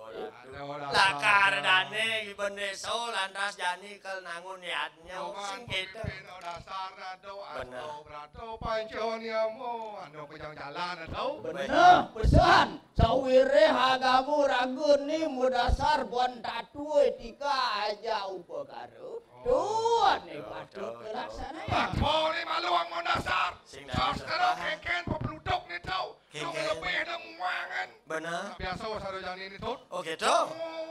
Lakar dané iban désa lantas jani kel nangun yadnya sing kéto. Dasar ado. Bener. Ado panca niama, anu pejang jalan ado. Bener, pesan. Sawiréh agama raga né madasar ban tatua etika aja upakara. Oh. Tuh, né patut kalaksanain. Tatua né malu anggon dasar. Sing dasar. Sastra kéngkén pepluduk né tau. Kéngkén. Lebih ada muangan. Bener. Biasa sarojani né tut. Oh, kéto. Oh.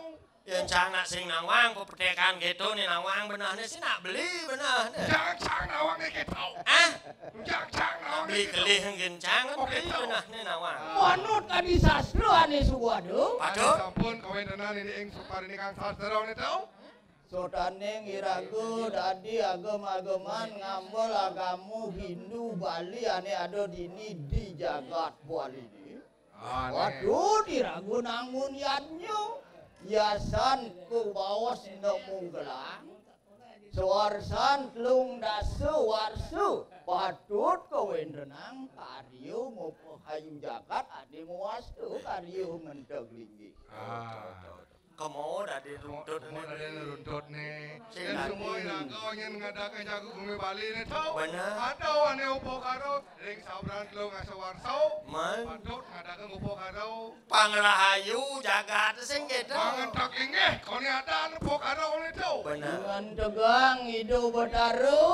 Yén cang nak sing nawang, pepetekan kéto né nawang benehné sing nak beli benehné. Cang, cang nawang né kéto. Ah? Cang, cang nawang né kéto. Beli kelih nggih cang kan beli benehné nawang. Manut kadi sastra ané suwada. Patut. Sampun kawéntenan ini ing suparindikan sastra né tau. Sodaning iraga dadi agem-ageman ngambel agama Hindu Bali ané ada dini di jagat Bali né. Waduh, diragu nangun yadnya. Yasan kabaos nemu gelang. Sawarsan telung dasa warsa. Patut kawéntenan karya mapahayu jagat ané mawasta karya ngenteg linggih. Ah. Kemo dadi runtut né. Kemo dadi runtut né. Sing dadi. Semua iraga nyén ngadakan jago gumi Bali né tau. Bener. Ada ané upakara ring sabran telung dasa warsa. Man. Patut ngadakan upakara. Pangrahayu jagat sing kéto. Pangentek inggih, koné ada upakara né tau. Bener. Ngentegang Ida Betara,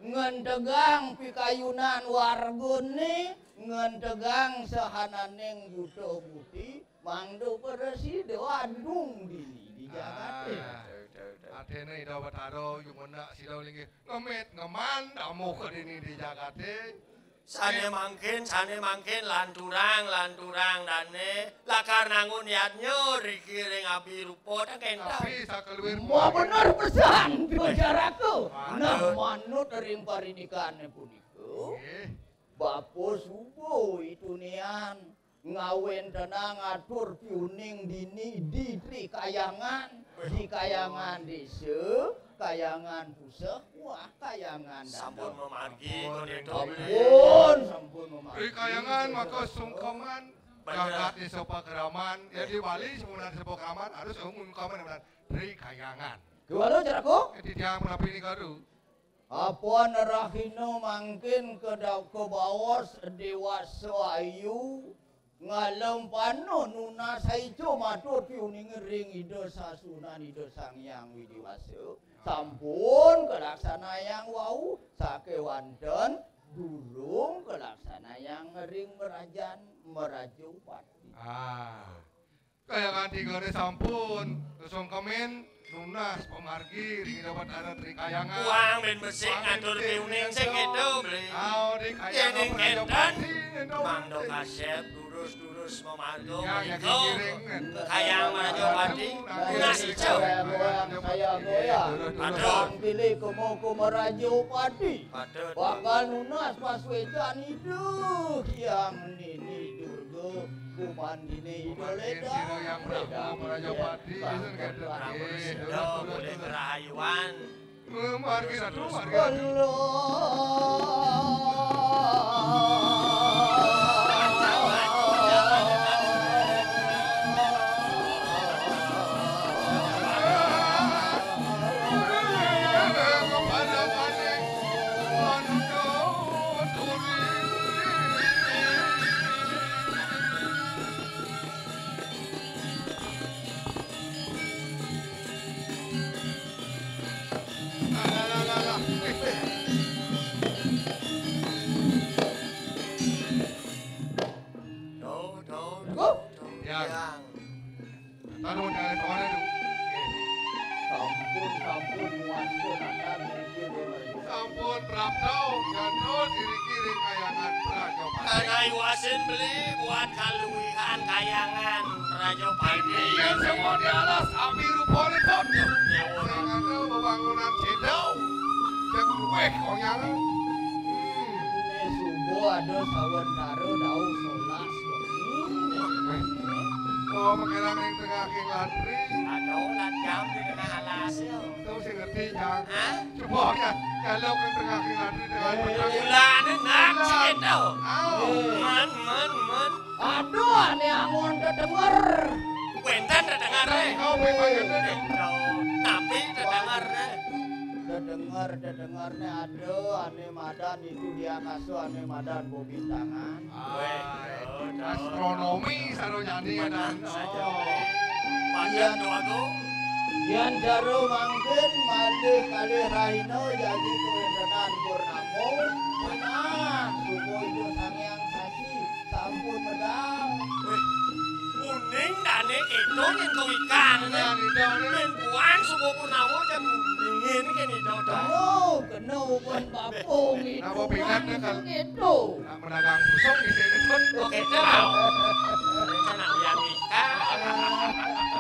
ngentegang pikayunan wargané, ngentegang sahananing buta buti, mangda prasida adung dini di jagaté. Ah. Artiné Ida Betara, yumuna sida linggih ngemit ngeman damuh dini di jagaté. Sané mangkin, sané mangkin lanturang, lanturang dané lakar nangun yadnya riki ring abirupa ta kénten. Tapi sakeluir. Wah, bener pesan, Bajaraku. Nah, manut ring parindikané punika, nggih. Bapa suba itunian ngawéntenang atur piuning dini di Tri Kayangan, di Kayangan Désa, Kayangan Puseh, wah, Kayangan Danda. Sampun mamargi, ampun, koné to, ampun, sampun mamargi. Tri Kayangan maka sungkeman. Bener. Jagat Désa Pakraman. Ya, di Bali sebenarnya Désa Pakraman harus sungkeman, benar. Tri Kayangan. Kéwala, Jeraku? Di tiang menapi ini garu. Apan rahina mangkin keda-, kabaos déwasa ayu, ngalempana nunas saica matur piuning ring Ida Sasuhunan Ida Sang Hyang Widhi Wasa. Sampun kalaksanayang wau, sakéwanten durung kalaksanayang ring merajan Meraja Pati. Ah. Kayangan tigané sampun kasungkemin nunas pamargi ring Ida Betara Tri Kayangan. Kuang bén besik ngatur piuning sing kéto, Bli. Yéning kénten, mangda kasép durus-durus mamarga. Ya, ya, mengko giring. Kayang Meraja Pati, nunas ijo. Goyang, goyang, saya goyang. Patut. Sang pilih kemo ku Meraja Pati. Patut. Bakal nunas pasuécan Ida Hyang Nini Durga. Kumandiné Ida Lédang, sira yang Lédang, Prabu Meraja Pati, Lédang, sing kénten. Prabu Sida, boleh kerahayuan. Margi satu, margi satu. Tuh, tuh, tuh, tuh. Ya. Yang. Taruh tangan kemana tuh? Oke. Sampun, sampun, muas tuh, Nathan, mikir dia, Meraja. Sampun, prapta, gantos, iriki, ring kayangan, Meraja Pati. Kadai wasin beli buat kaluwihan kayangan Meraja Pati. Yang semua di alas, api rupa licin. Ya, sing ada bebangunan cedau. Yang duweh, konyang. Hmm. Ini subuh ada sawetara dauh solas wengi. Oh, makénan ring tengahing latri. Aduh, lan jam di tengah alas, ya. Tahu sing ngerti, Jang. Hah? Coba, ya, kalau ring tengahing latri dengan petang. Bulan, nak, segitu. Au. Men, men, men. Aduh, ané angon dedenger. Wénten dedengeré. Kau memang ngerti. Tapi dedengeré. Dedenger, dedengerné ada, ané madan itu di akasa, ané madan bebintangan. Wéh, astronomi sarojani ada. Saja. Panjang doa tuh. Yan jero mangkin malih kalih rahina jagi kawéntenan purnama. Nah, subuh itu Sang Hyang Sasi. Sampun medal. Wéh, kuning dané kéto nyentuh ikan. Nah, di daun. Mén buan subuh purnama jam kuning kéné daun. Kena, kena uban bapung itu. Napa pingat kan? Kéto. Nak medagang busung di sini pun. Oh, kéto. Rencana uyang ikan.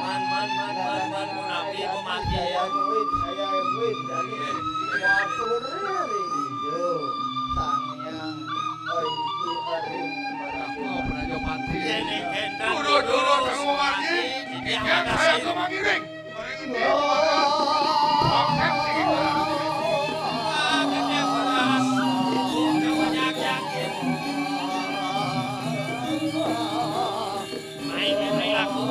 Man, man, man, man, man, punapi, pemaki. Saya duit, saya duit. Jadi, watur ring Ida Sang Hyang. Oi, iki ring Meraja Pati. Yéning kénten. Durus, durus, kamu mati. Ikan saya kemangiring. Mering endi. Pakai sing. Main, main aku.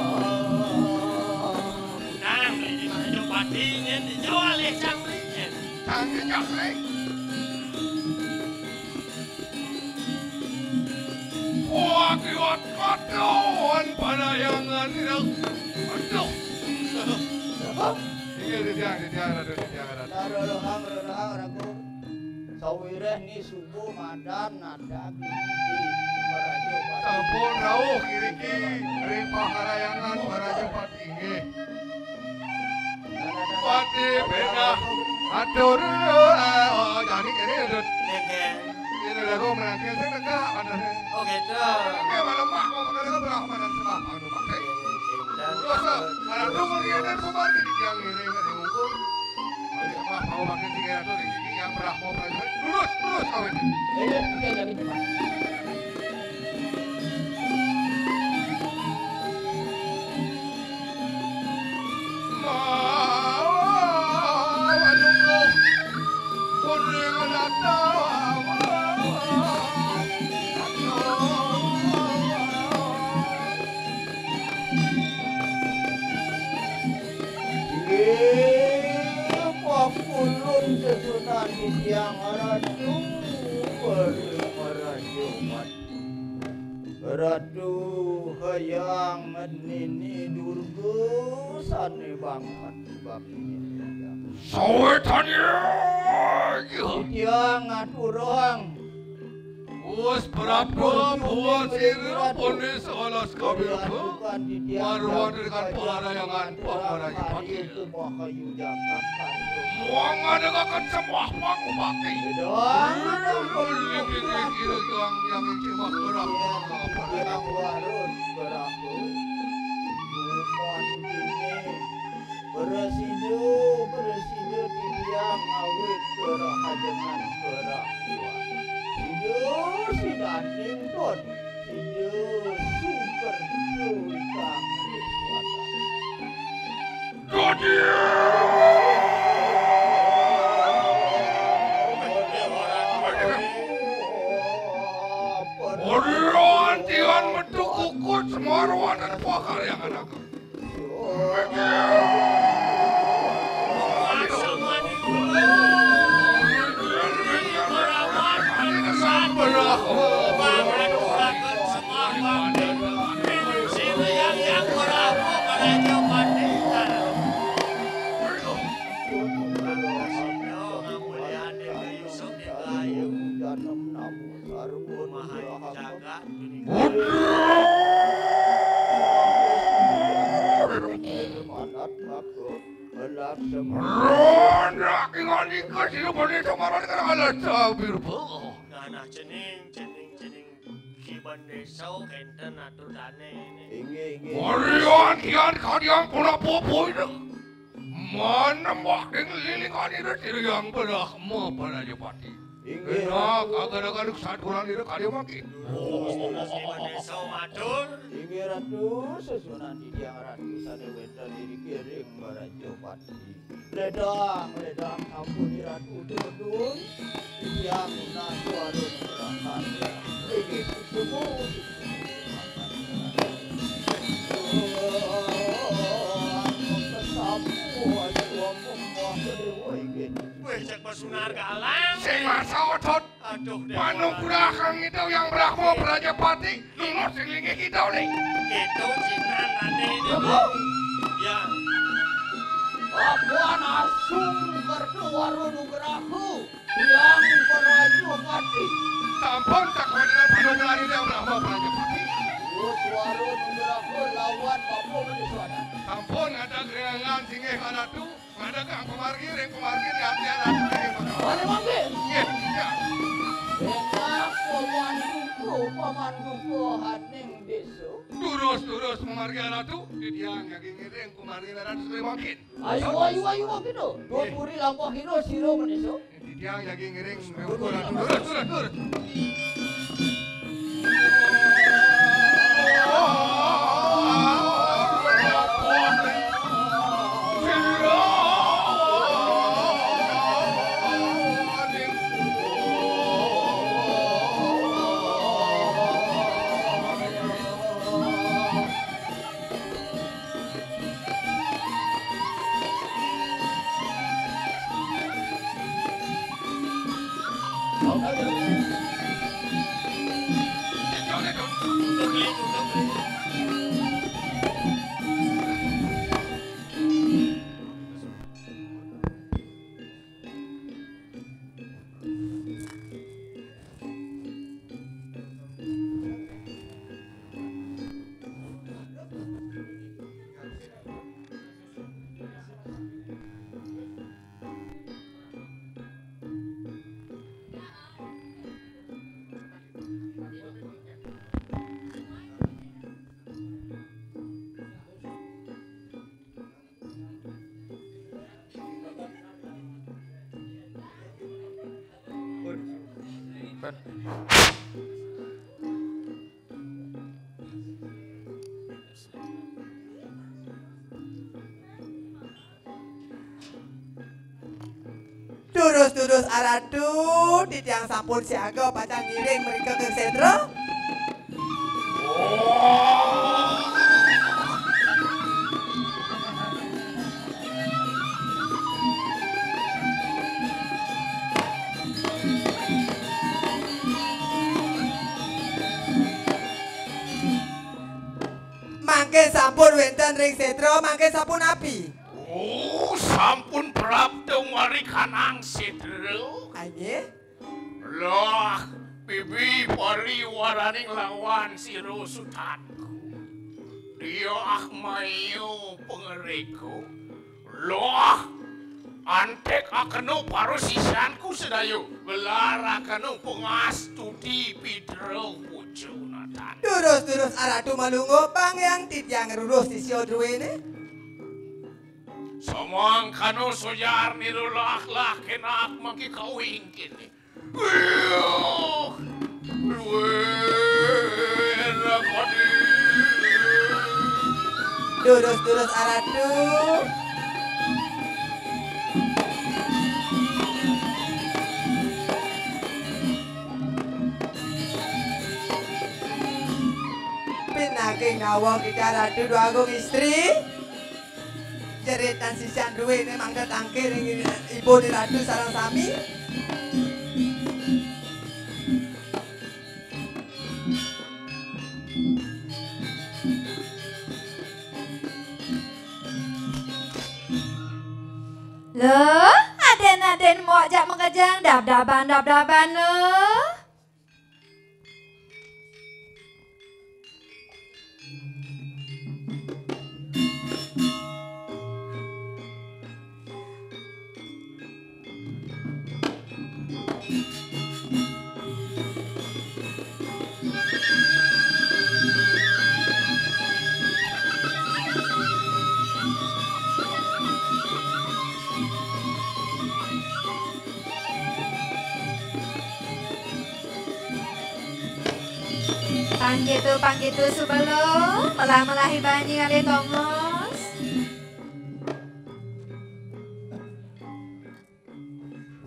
Nang, ini Meraja Pati, ini jual ya, Cang, ini. Cang, ini, Cang, ini. Wah, kiwat kaduan panayangan ira. Aduh. Inggih, titiang, titiang, Ratu, titiang, Ratu. Rerehang, rerehang, Ratu. Sawiréh ni subuh madan nadak di Meraja Pati. Sampun rauh iriki ring paharayangan Meraja Pati, inggih. Pati benah atur, eh, oh, jani kéné, Dut. Nggih, nggih. Ini lagu merangkil sing tegak, bener. Oh, gitu. Oke, malam Pak, mau makan apa? Makan sembah, Pak, Pak. Terus, eh, ada tuh, mau lihat, bubar, jadi tiang ini, nggak diukur. Makan sembah, mau makan tiga ratus, ini yang berapa, Pak? Lurus, lurus, kawin. Iya, iya, iya, gitu, Pak. Inggih, pakulun sesuunan titiang Ratu, Ratu Hyang Nini Durga sané bangkat bakti. Sawetane. Titiang ngaturang. Wus prapta buat sira pone salas kabirba. Marwanikan paharayangan pamaraja pati. Mangadakan sembah pangupati. Yang yang sembah berapa. Prasida, prasida titiang awit kerahajengan kerakuan. Sida sidaning don, sida sukerta ingkang riswatan. Dadi. Ora antian metu kuku Semar wonten pakaryangan ageng. Putra! Ronak ingkang nika sira bani Semar kang alas sabirba. Nah, nah, cening, cening, cening. Ki Bendesa kenten atur dane ini. Inggih, inggih. Morian kian kadiang punapa poida. Manembah ing lilingan ira sira yang Brahma Prajapati. Inggih, enak, Ratu. Agar-agar saturan ira kaya mangkin. Terus, terus, Ki Bendesa matur. Inggih, Ratu, sesuunan titiang Ratu sane wenten iri kiring Prajapati. Ledang, ledang, ampun, Ratu, tuntun. Titiang nunas warung neraka. Inggih, susumu. Weh, cek pesunar galang. Sing masa otot. Aduh, Dewa. Panugraha kang itu yang Brahma Prajapati, nunut sing linggih kita ni. Itu cinta nanti ini, Bu. Ya. Apuan asung kertu waru nugraku. Yang Prajapati. Sampun tak kawalian panugraha yang Brahma Prajapati. Wus waru nugraku lawan Bapak Bendiswana. Sampun ada gerangan singgih Ratu. Madakang pamargi ring pamargi ati-ati ring Bali mangke. Nggih, iya. Enak pamanduka, pamanduka haning desa. Durus, durus pamargi Ratu, titiang jagi ngiring pamargi Ratu Sri mangkin. Ayo, ayo, ayo, mangkin, oh. Nggih. Dua puri lampah hina sira menesa. Titiang jagi ngiring mengko Ratu. Durus, durus, durus. Durus-durus aratu, titiang sampun siaga pacang ngiring mrika ka Sétra. Mangke sampun wénten ring sétra, mangke sapunapi? Oh, sampun prapta marikanang sedra. Inggih. Lah, bibi pariwaraning lawan sira sutanku. Diah maya pangreka. Lah, antek akena para sisyanku sedaya. Gelar akena pangastuti pidra puja natan. Durus-durus Aratu malungguh, panggihang titiang ruruh sisya druene. Samangkana sojar nirulah lah kenak mangke kawing kene. Wih, wih, rapadi. Durus-durus Aratu. Pinaging nawang kita Ratu Dwagung Istri. Jerit lan sisyan duwene mangda tangkir ing ibu ni Ratu sareng sami. Lho, aden-aden mok jak makejang dab-daban, dab-daban lho. Panggitu, panggitu subelo, melah-melahi banyi ngalih tongos.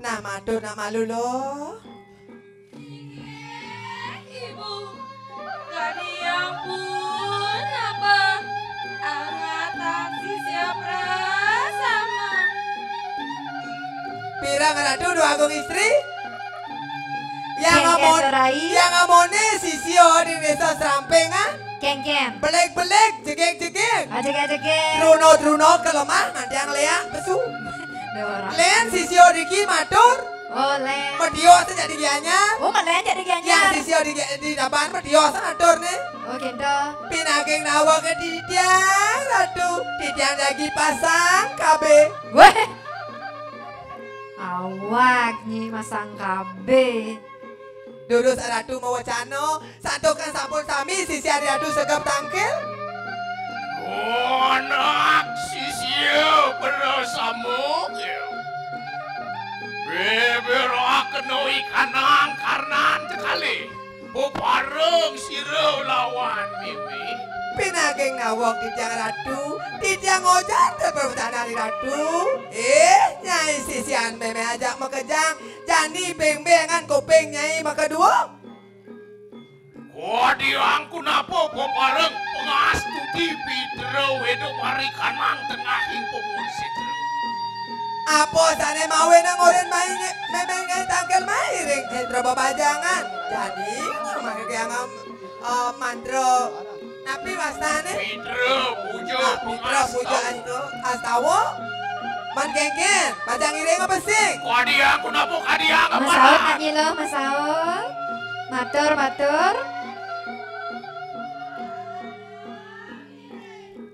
Nah, matur nak malu lo. Ibu, kadi ampun apa angatang sisya prasama. Pirang Ratu Dwagung Istri? Yang Kengken amon, Rai. Yang amone sisya di desa Seramping, ah? Kengken. Beleg-beleg, jegeg-jegeg. Ah, jegeg-jegeg. Truna-truna kelemah, mantiang leak pesu. Dora. Len sisya diki matur. Oh, Len. Medios jadi Gianyar. Oh, Len jadi Gianyar. Yang sisya di, di dapan medios atur ne. Oh, kento. Pinaging nawake titiang, Ratu. Titiang dagi pasang kabeh. Weh. Awak nyi masang kabeh. Durus Ratu mawacana, santukan sampun sami sisya Ratu segep tangkil. Anak sisya berasama, ya. Beberak kena ikanang karnan tekali. Bebareng sira lawan mimi. Pinaging nawang titiang Ratu, titiang ojar teperwacana ri Ratu. Eh, Nyai sisyan meme ajak makejang, jani beng-bengan kuping Nyai makadua. Kadiang kunapa bebareng pangastuti pidra weda marikanang tengahing pemun sitra. Apa sane mawe nang oren mai nge-, meme Nyai tangkil mai ring sentra bebajangan. Jani, mangke tiang, eh, mantra. Napi wastane? Pitra puja. Ah, pitra puja pangastawa. Astu-, astawa. Man kengken, bajang iring apa sing? Kadiang, kunapa kadiang apa? Masaut, Kak Nyila, masaut. Matur, matur.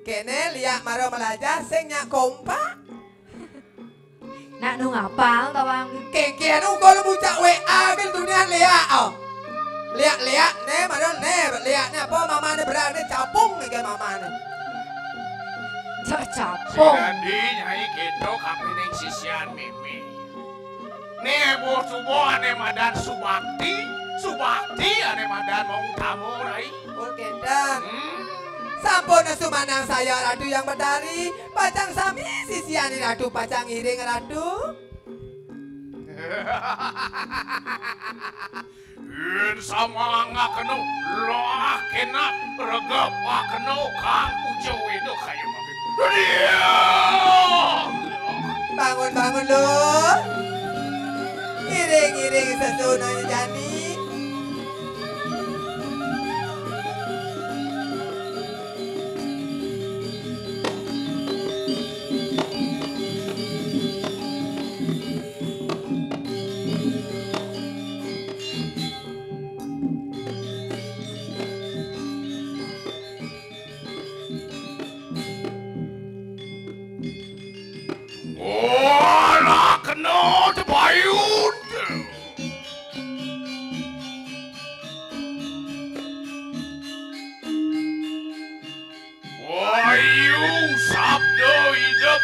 Kene liak mara melajah sing nyak kompak. Nak nu ngapal tawang. Kengken uga lu bucak W A ke dunia liak, oh. Liak-liak ne, madon ne, liak ne apa mamane berane capung ne ke mamane. Cak capung. Jadi Nyai kita kapining sisyan mimi. Ne boh suba ane madan subakti, subakti ane madan mau utama rai. Pun kenten. Hmm. Sampun sumanang saya Ratu Yang Betari, pacang sami sisyan Ratu pacang iring Ratu. Yen samangakeno lah kena regepakeno kang puja wena kaya mangke. Dia! Bangun, bangun, Lur. Iring-iring sesunane jani.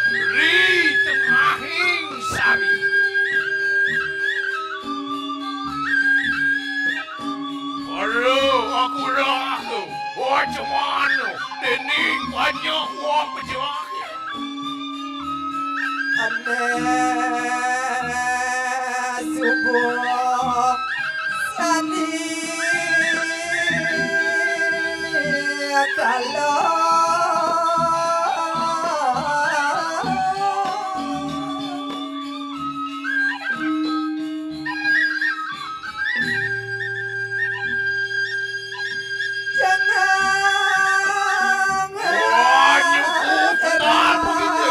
Ri tengahing sari. Ora aku raga, wacemana, dening banyak wong pejahat. Ane subuh sani kala. Jangan. Wah, nyukup, kenapa gitu?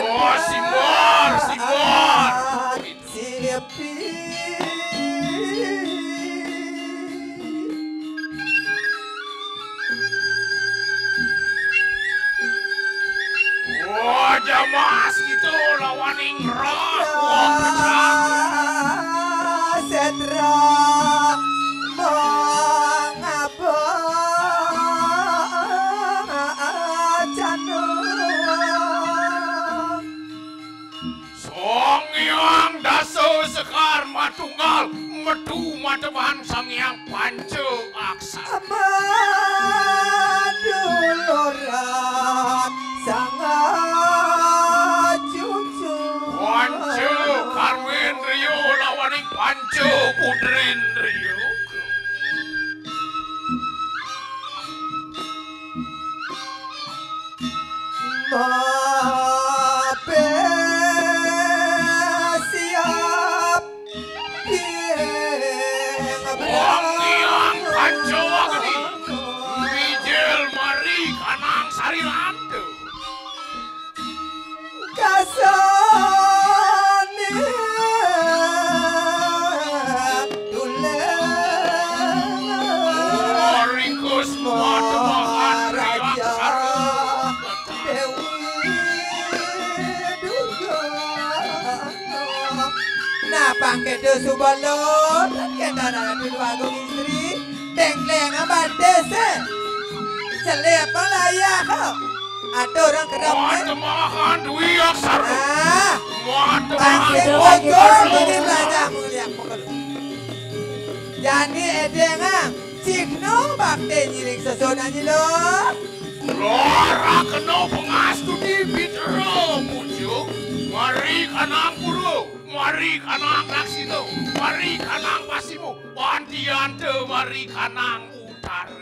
Wah, simbar, simbar. Silepi. Wah, jamas gitu lawaning roh. Wah, pecah. Setra mengapa canu. Sang Hyang Dasa Sekar Matunggal metu mateman Sang Hyang Panca Aksara. Maduluran Sang Cucu. Panca Karmendriya lawaning Panca Putrin Riya. Mape siap ing Wong Hyang Pancawa Geni, mijil mari kanang sari lantu. Kasane tuleng. Ringkus mata mahan Raja Dewi Durga. Nah, pangkedo subalon, kendana Ratu Agung Istri, tengkleng abante se. Celep layah. Ada orang kedap, eh? Matemahan Dwi Aksara. Ah. Matemahan. Pangkedo bocor, jadi belajar mulia mukul. Jani edengang, cihna bakti nyiring sesona jilo. Lara kena pangastuti pitra puja, mari kanang pura, mari kanang daksina, mari kanang pasima, pantianta mari kanang utara.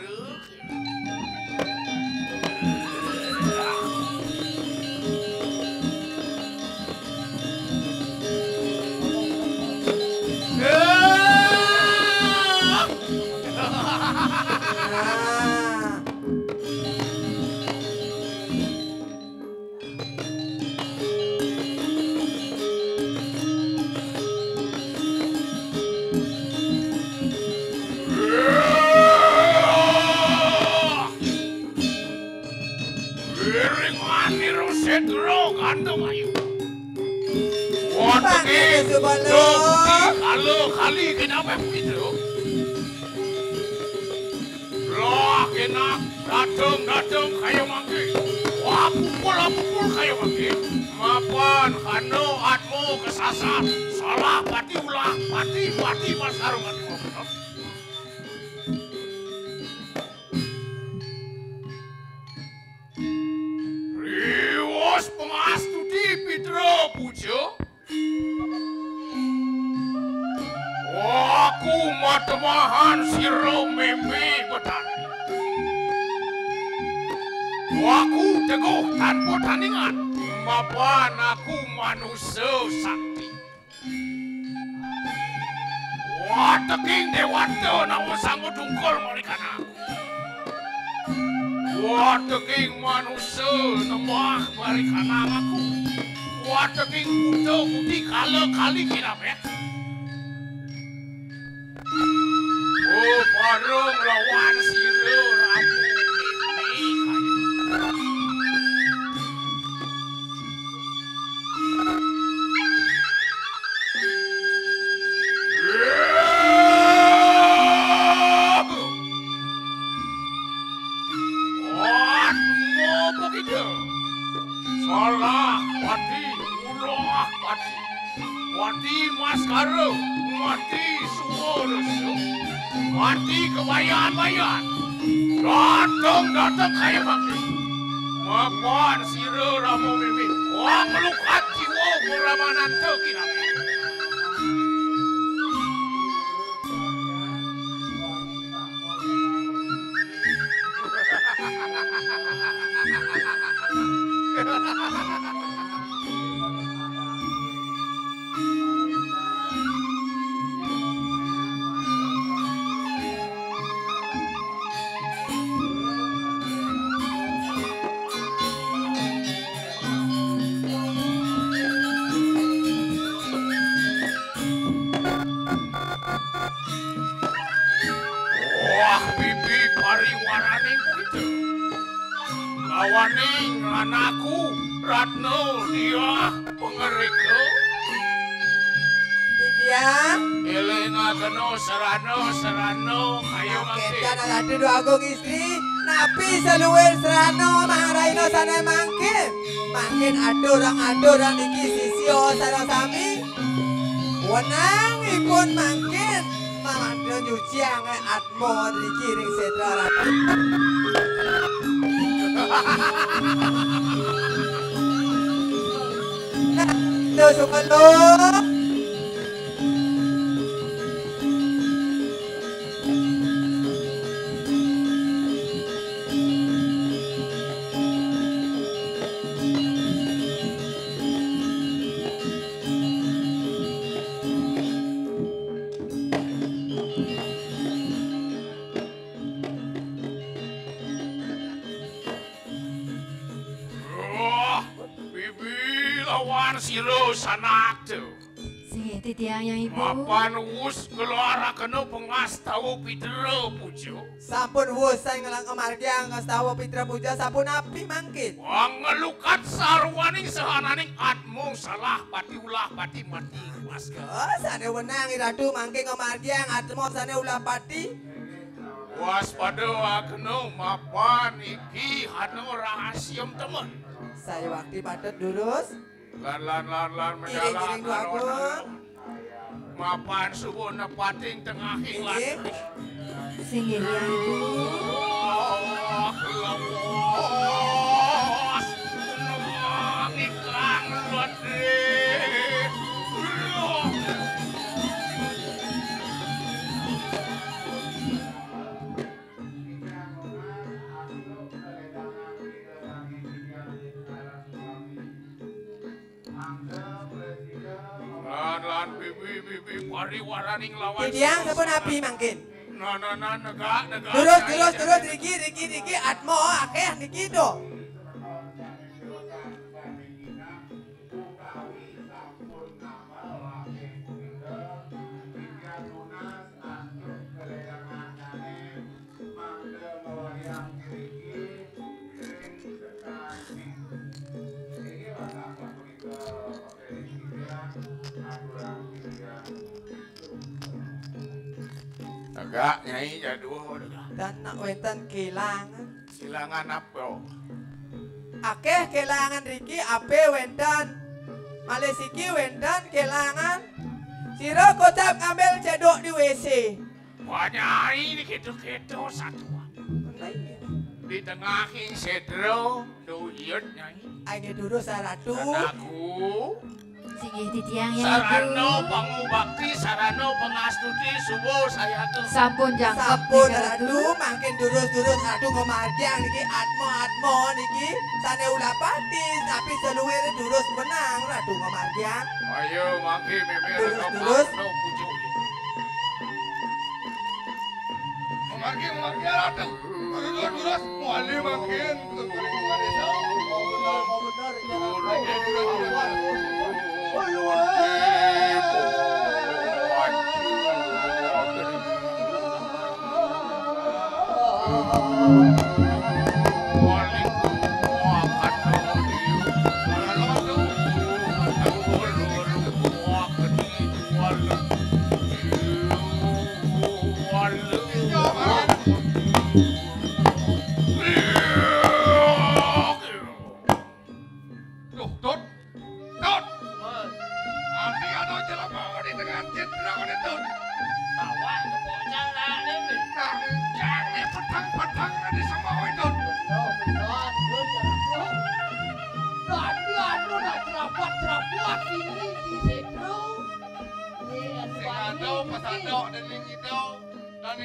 Wiring manira setra gandum ayu. Wateking Subana. Kala kali kenapa begitu? Lah kenak dateng-dateng kaya mangke. Wah, pukul, ah, pukul kaya mangke. Mapan kano atmo kesasar. Salah pati ulah pati, pati pasar mati. Riwus pangastuti pitra puja. Aku matemahan sira meme betari. Aku teguh tanpa tandingan, mapan aku manusa sakti. Wateking dewata nama sangga dungkul mari kanang. Wateking manusa nembah mari kanang aku. Wateking buta budi kala kali kinabeh. Oh, bareng lawan sira ramu mimpi kayu. Atmo begitu. Sekarang mati suara, mati kebayaan-bayaan. Datang, datang kaya mati. Mapan sira Rama Mimit. Wah, melukat jiwa peramanan tekinami. Wah, bibi pariwaraning punika. Lawaning anakku Ratna Diah Pangreka. Titiang. Elingakena sarana, sarana, ayo mangke. Ketan Ratu Dwagung Istri, napi saluir sarana mangraina sane mangkin? Mangkin aturang-aturang niki sisia sareng sami. Wenangipun mangkin mamanda nyuciang atma niki ring setra ratu. Nah, to sukando. Wah, bibi lawan sira sanakta. Singgih titiang, Hyang Ibu. Mapan wus nglarakena pangastawa pitra puja. Sampun wus sae ngelang ngamargiang ngastawa pitra puja, sapunapi mangkin? Wah, ngelukat sarwaning sahananing atma salah pati ulah pati mati. Mas. Oh, sane wenang Ratu mangke ngamargiang atma sane ulah pati. Waspada agno mapan iki hana rahasia temen. Saya wakti patut durus. Lan, lan, lan, lan, iring, menjalan iring, Dwagung. Mapan subuh nepating tengahing. Inggih. Lan. Singgih, Hyang Ibu. Oh, lepas. Nang ikang letih. Lan, lan, bibi, bibi, pariwaraning lawan. Titiang sapunapi mangkin? Nah, nah, nah, negak, negak. Durus, durus, durus, riki, riki, riki, atma akeh niki to. Tegak, Nyai, jadul. Dan nak wenten kelangan. Kelangan apa? Akeh kelangan riki, ape wenten. Malih siki wenten kelangan. Sira kocap ngambil cedok di W C. Wah, Nyai, ini keto-keto satuan. Di tengahing sedro, duyut, Nyai. Ayo durus, Ratu. Anakku. Singgih titiang, Hyang Ibu. Sarana pangubakti, sarana pangastuti, subuh sayaga. Sampun jangkep. Sampun, Ratu, mangkin durus-durus Ratu ngamargiang niki atma-atma niki sane ulah pati, tapi saluire durus menang Ratu ngamargiang. Ayo, mangke mimir durus, durus. Pucuk. Mamargi, mamargi, Ratu. Durus, durus, wali mangkin. Ayo, Duh, Tut. Tut. Ati ada jelema di tengah.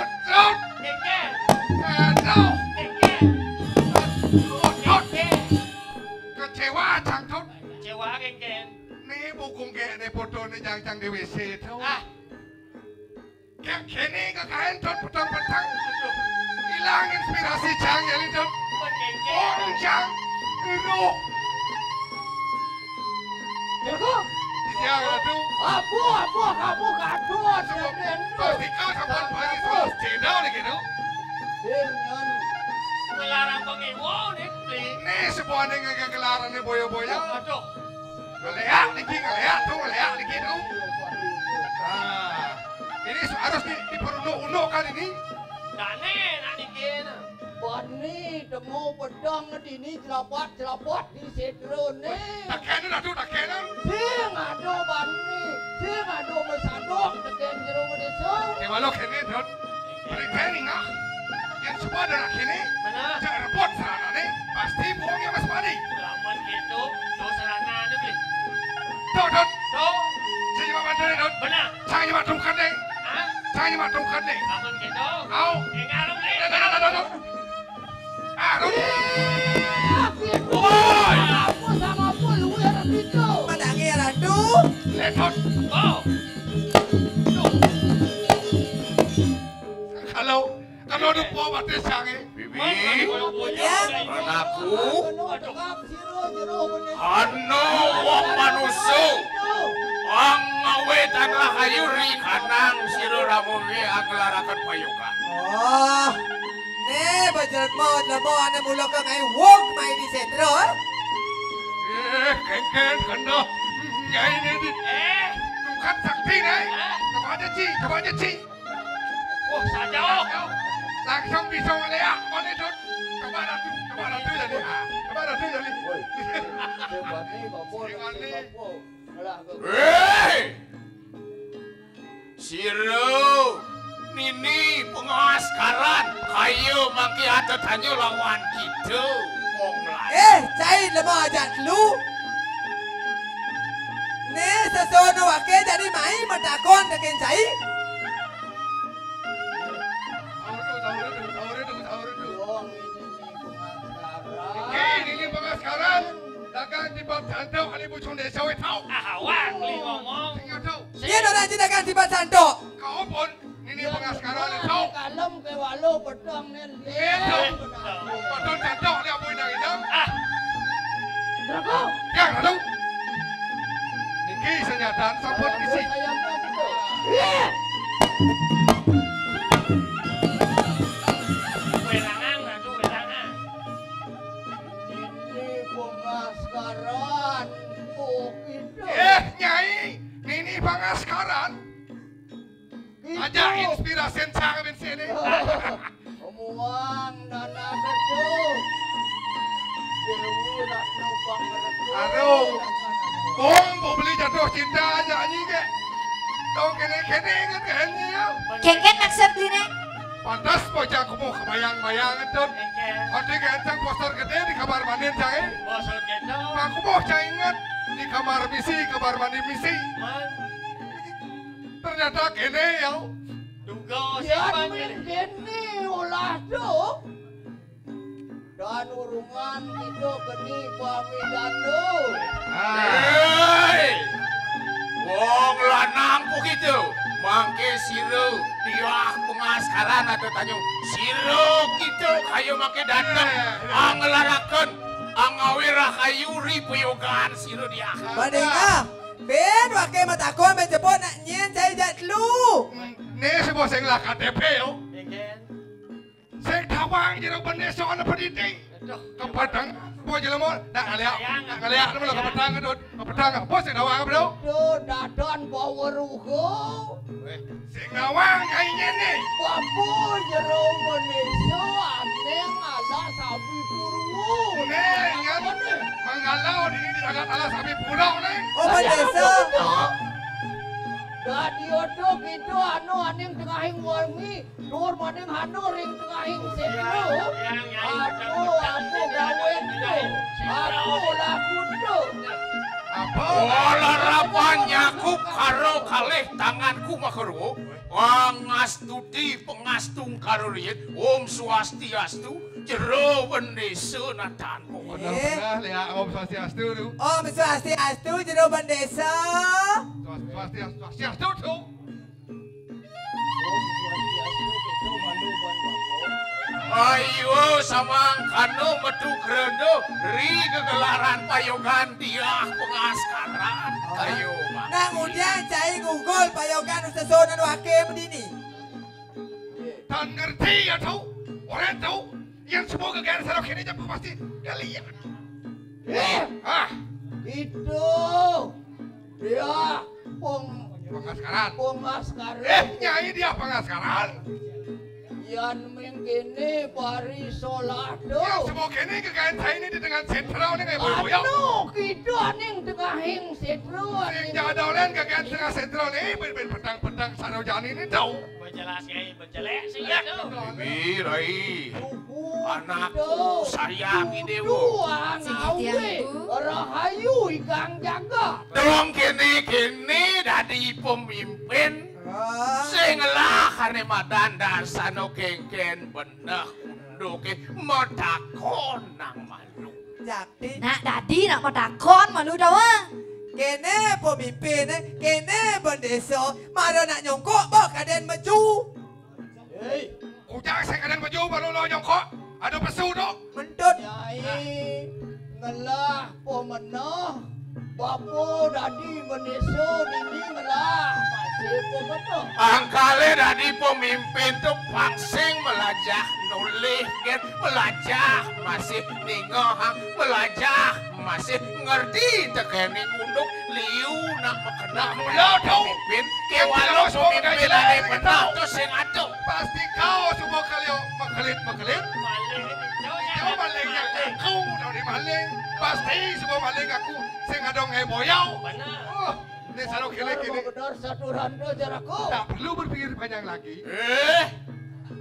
Aduh, Tut. Kénkén. Aduh. Kénkén. Aduh, Tut. Kénkén. Kecewa, Cang, Tut. Kecewa, Kénkén. Né bukung ké né foto né jang-jang di W C to. Ah. Kénkén né kakaén, Tut, peteng-peteng. Aduh. Ilang inspirasi, Cang, ya, Tut. Bukan Kénkén. Oh, Cang. Aduh. Jago. Iya, aduh. Abu, abu, abu, aduh, aduh, aduh. Pasti kau sampun bari terus cendol nih gitu. Sing, nyan. Ngelarang pengiwo nih, Bli. Nih, sebuah nih ngegelaran nih boyo-boyo. Aduh. Ngeliat niki, ngeliat tuh, ngeliat niki tuh. Nah, ini harus di, diperunduk-unduk kan ini. Dane nak niki nah. Bani temu pedang dini jelapat-jelapat di sedro né. Takén atuh, takén. Sing ado bani, sing ado mesadok tekén jero désa. Oké, walau kéné, Don. Berita ningah. Yang semua ada kéné. Bener. Cak rebut seranané, pasti buang yang Mas Padi. Lamun gitu, tuh seranané, Bli. Tuh, Don. Tuh. Saya cuma bantu nih, Don. Bener. Saya cuma tungkat deh. Hah? Saya cuma tungkat deh. Lamun gitu. Au. Enggak, Bli. Don, Don, Don, Don. Aduh. Woi. Apa sama apa luwih itu? Menangi Ratu. Lepot. Oh. Kalau, kalau dupo batis sange. Bibi. Ya. Anakku. Ana wong manusa. Ang ngawe tanah ayu ri kanang sira ramuwi anglaraken payoka. Oh. Né, bajelma, jelma ané mula ka ngai wong mai di sedro, eh? Eh, kénkén kena. Nyai né di. Eh, tungkat sakti, né. Hah? Coba aja, Ci, coba aja, Ci. Wah, saja. Langsung bisa ngeliat, mana, Dut? Coba Ratu, coba Ratu jadi. Ah, coba Ratu jadi. Woi, coba nih, Bapak, coba nih. Coba nih. Ngelah ke. Hei! Sira nini pangaskaran, kaya mangké atetannya lawan kita, wong lain. Eh, cai lemah ajak telu. Né sesono waké jani mai matakon tekén cai. Sahur dulu, sahur dulu, sahur dulu, sahur dulu. Wong ini nih pangaskaran. Oké, ini pangaskaran. Dagang tipat sandok ali bucung désa wé tau. Ah, awak beli ngomong. Sing nyoto. Yén ora dagang tipat sandok. Kau pun ini pangaskaran tau. Kalem ke walu pedang nen. Iya, tau. Pedang sandok ni abu indang-indang. Ah. Drago. Ya, lalu. Niki senjataan sampun isi. Ayam gitu. Iya. Werangan, Ratu, werangan. Ini pemaskaran, oh, gitu. Eh, Nyai, nini pangaskaran? Gitu. Aja inspirasi sang ben sini. Omongan dan ada tuh. Dewi Ratna Pangretu. Aduh. Bong, mau beli jatuh cinta aja anjing ke. Tong kéné-kéné inget ke anjing ya. Kénkén maksud dina. Pantas bocah kumuh kebayang-bayang, Tut. Oke. Adi ganteng poster gedé di kamar mandi, Cang, eh? Poster gedé. Nah, kumuh, Cang, inget di kamar misi, kamar mandi misi. Man. Ternyata kéné ya. Duga ya, simpan kéné. Kéné ulah tuh. Dan urungan kita geni pamidana. Héi! Wong lanang ku kita, mangké sira diah pengaskaran atau tanyo. Sira kita kaya mangké dateng, anglaraken, angawe rahayu ri payogan sira diah. Padahal, ben waké matakon, ben jebot nak nyén cai jak telu. Né sapa sing lah K T P yo. Sing tak Pang jero bendesa ana pedidi. Aduh. Kepetang, apa jelema? Nak ngeliak, nak ngeliak, nama lo kepetang, aduh. Kepetang, apa sih dawang, bro? Itu dadan baweruha. Weh, sing nawang kainya nih. Bapu jero bendesa, aning ala sapi purwo. Nih, ingat. Apa nih? Manggalau di, di dagat ala sapi purwo nih. Oh, bendesa. Dadi oto kita anu aning tengahing wengi. Dur maning handur ring tengahing setra. Aku, aku gawenku. Aku lakuku. Apa? Larapan nyakup karo kalih tanganku makarwa. Pangastuti, pangastung karo riyin. Om Swastiastu, jero bendesa natan. Bener, eh, bener, ya, Om Swastiastu, tu. Om Swastiastu, jero bendesa. Swas-, Swastiastu, Swastiastu, tu. Ayo samangkana metu krana ri gegelaran payogan diah pengaskaran. Ayo, Mak. Nang udiang cai ngugul payogan sesuunan wake medini. Tan ngerti ya, tau? Orang tau? Yang semua gegar sarok ini japu pasti kalian. Eh, ah. Itu. Dia peng-, pengaskaran. Pengaskaran. Eh, Nyai, dia pengaskaran. Yan mengkene bari solah tu. Yang semua kene kekain saya ini di tengah sentral ni, kayak boyo-boyo. Anu, kita ning tengahing sentral. Sing jadolen kekain tengah sentral ni, ben-ben petang-petang sarojani ni tau. Bejelas, Nyai. Jelek sih ya. Bibi, Rai. Anakku sayang ini, Bu. Tuan Sing titiang, awe, Bu. Rahayu ikang jaga. Dong kene-kene dadi pemimpin. Ah. Sing lah ane madan dasana kengken beneh unduke matakon nang malu. Jakti. Nak dadi nak matakon malu dawa. Kene pemimpin, kene bendesa, mara nak nyongkok ba kaden meju. Hei, ujang sing kaden meju baru lo nyongkok. Ada pesu tu. Mentut. Nyai, ngelah pemenah, bapa dadi bendesa dini ngelah masih pemenah. Angkale dadi pemimpin tu pangsing melajah nulih, gen melajah masih ningehang, melajah masih ngerti tekening unduk liu nak makenang. Mula tu. Pemimpin kewalo pemimpin ane benah tu sing atuh. Pasti kau semua kali makelit-makelit. Maling itu. Kau maling yang aku dari maling. Pasti semua maling aku sing adong eh boyau. Benar. Oh, ini sarung kilik ini. Benar satu randa jaraku. Tak perlu berpikir panjang lagi. Eh,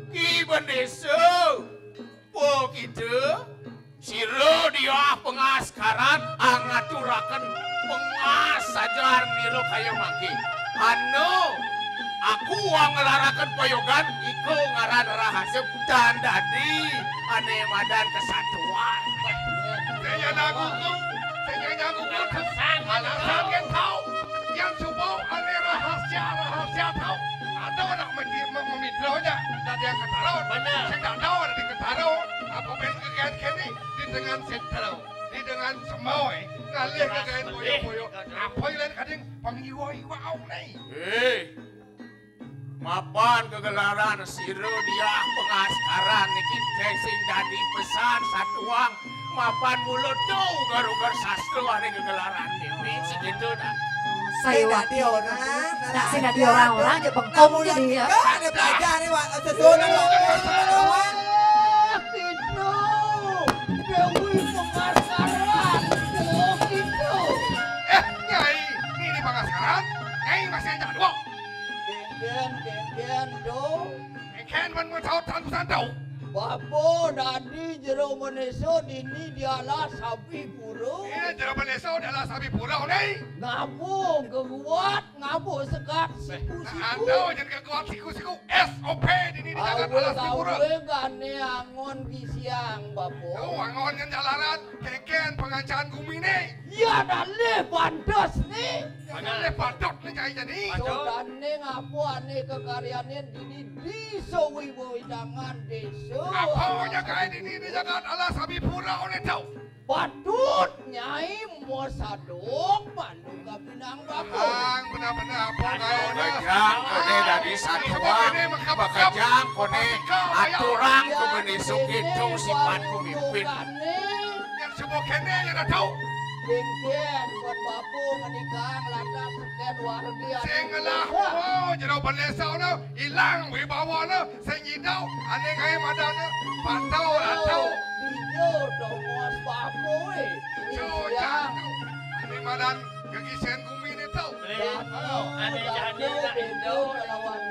Ki Bendesa. Po kita, sira diah pengaskaran angaturaken pengas sajar nira kaya mangke. Anu, aku anglaraken payogan, iko ngaran rahasia dan dadi ane madan kesatuan. Sing nyanan aku, sing nyanan aku, alasan kan tau. Yang suba ane rahasia, rahasia tau. Ada orang memi-, mem-, memidronya, dadi yang ketaron. Benar. Sing tak tau ada di ketaron. Apa ben kegiatan kene di dengan sentral, di dengan semoi, ngalih kegiatan boyo-boyo. Apa yang lain kadang pengiwa-iwa au ni? Eh, mapan kegelaran sira diah pengaskaran niki sing dadi pesan satuang. Mapan mula tu ugar-ugar sastra ane gegelaran mimpi segitu dah. Saya dadi orang, nak sing dadi orang-orang je bengkong je dia. Ada belajar ni, Wak. Sesuatu, Wak. Dewi Pengaskaran. Oh, gitu. Eh, Nyai, ini Pengaskaran. Nyai masih ajak dua. Kengken, kengken, do. Kengken, men, men, saut, saut, saut, saut. Bapa dadi jero manusa dini dialah sapi pura. Eh, jero manusa dialah sapi pura, ni. Ngabo geguat, ngabo sekat, siku-siku. Anda jen geguat siku-siku. S O P dini di jagat alas pura. Awe gane angon kisiang, Bapa. Oh, angon ngen jalaran, kengken pengancan gumi ni. Ya, dalih pantes ni. Ané patut né cai jani. Patut. Sodané ngapa ané kakaryanin dini di sawiwidangan désa. Apa nyagaé dini di jagat alas abipura olé tau? Patut Nyai masadok malu ka Pinang Bakung. Ang benar-benar apa kau dah? Bajang, ané dadi satuan, bakajang, koné aturang ka bendésa kéto sipat pemimpin. Yang semua kéné yang dah tahu. Kénkén, buat bapa menikang lantas sekén wargi. Sing ngelah, oh, jero bendésa no, ilang wibawa no, sing nyidau, ané ngaé madan no, patau, ratau. Dija tongos bapa, wé. Ini siang. Ané madan gegisen gumi né tau. Ané jadi lah itu,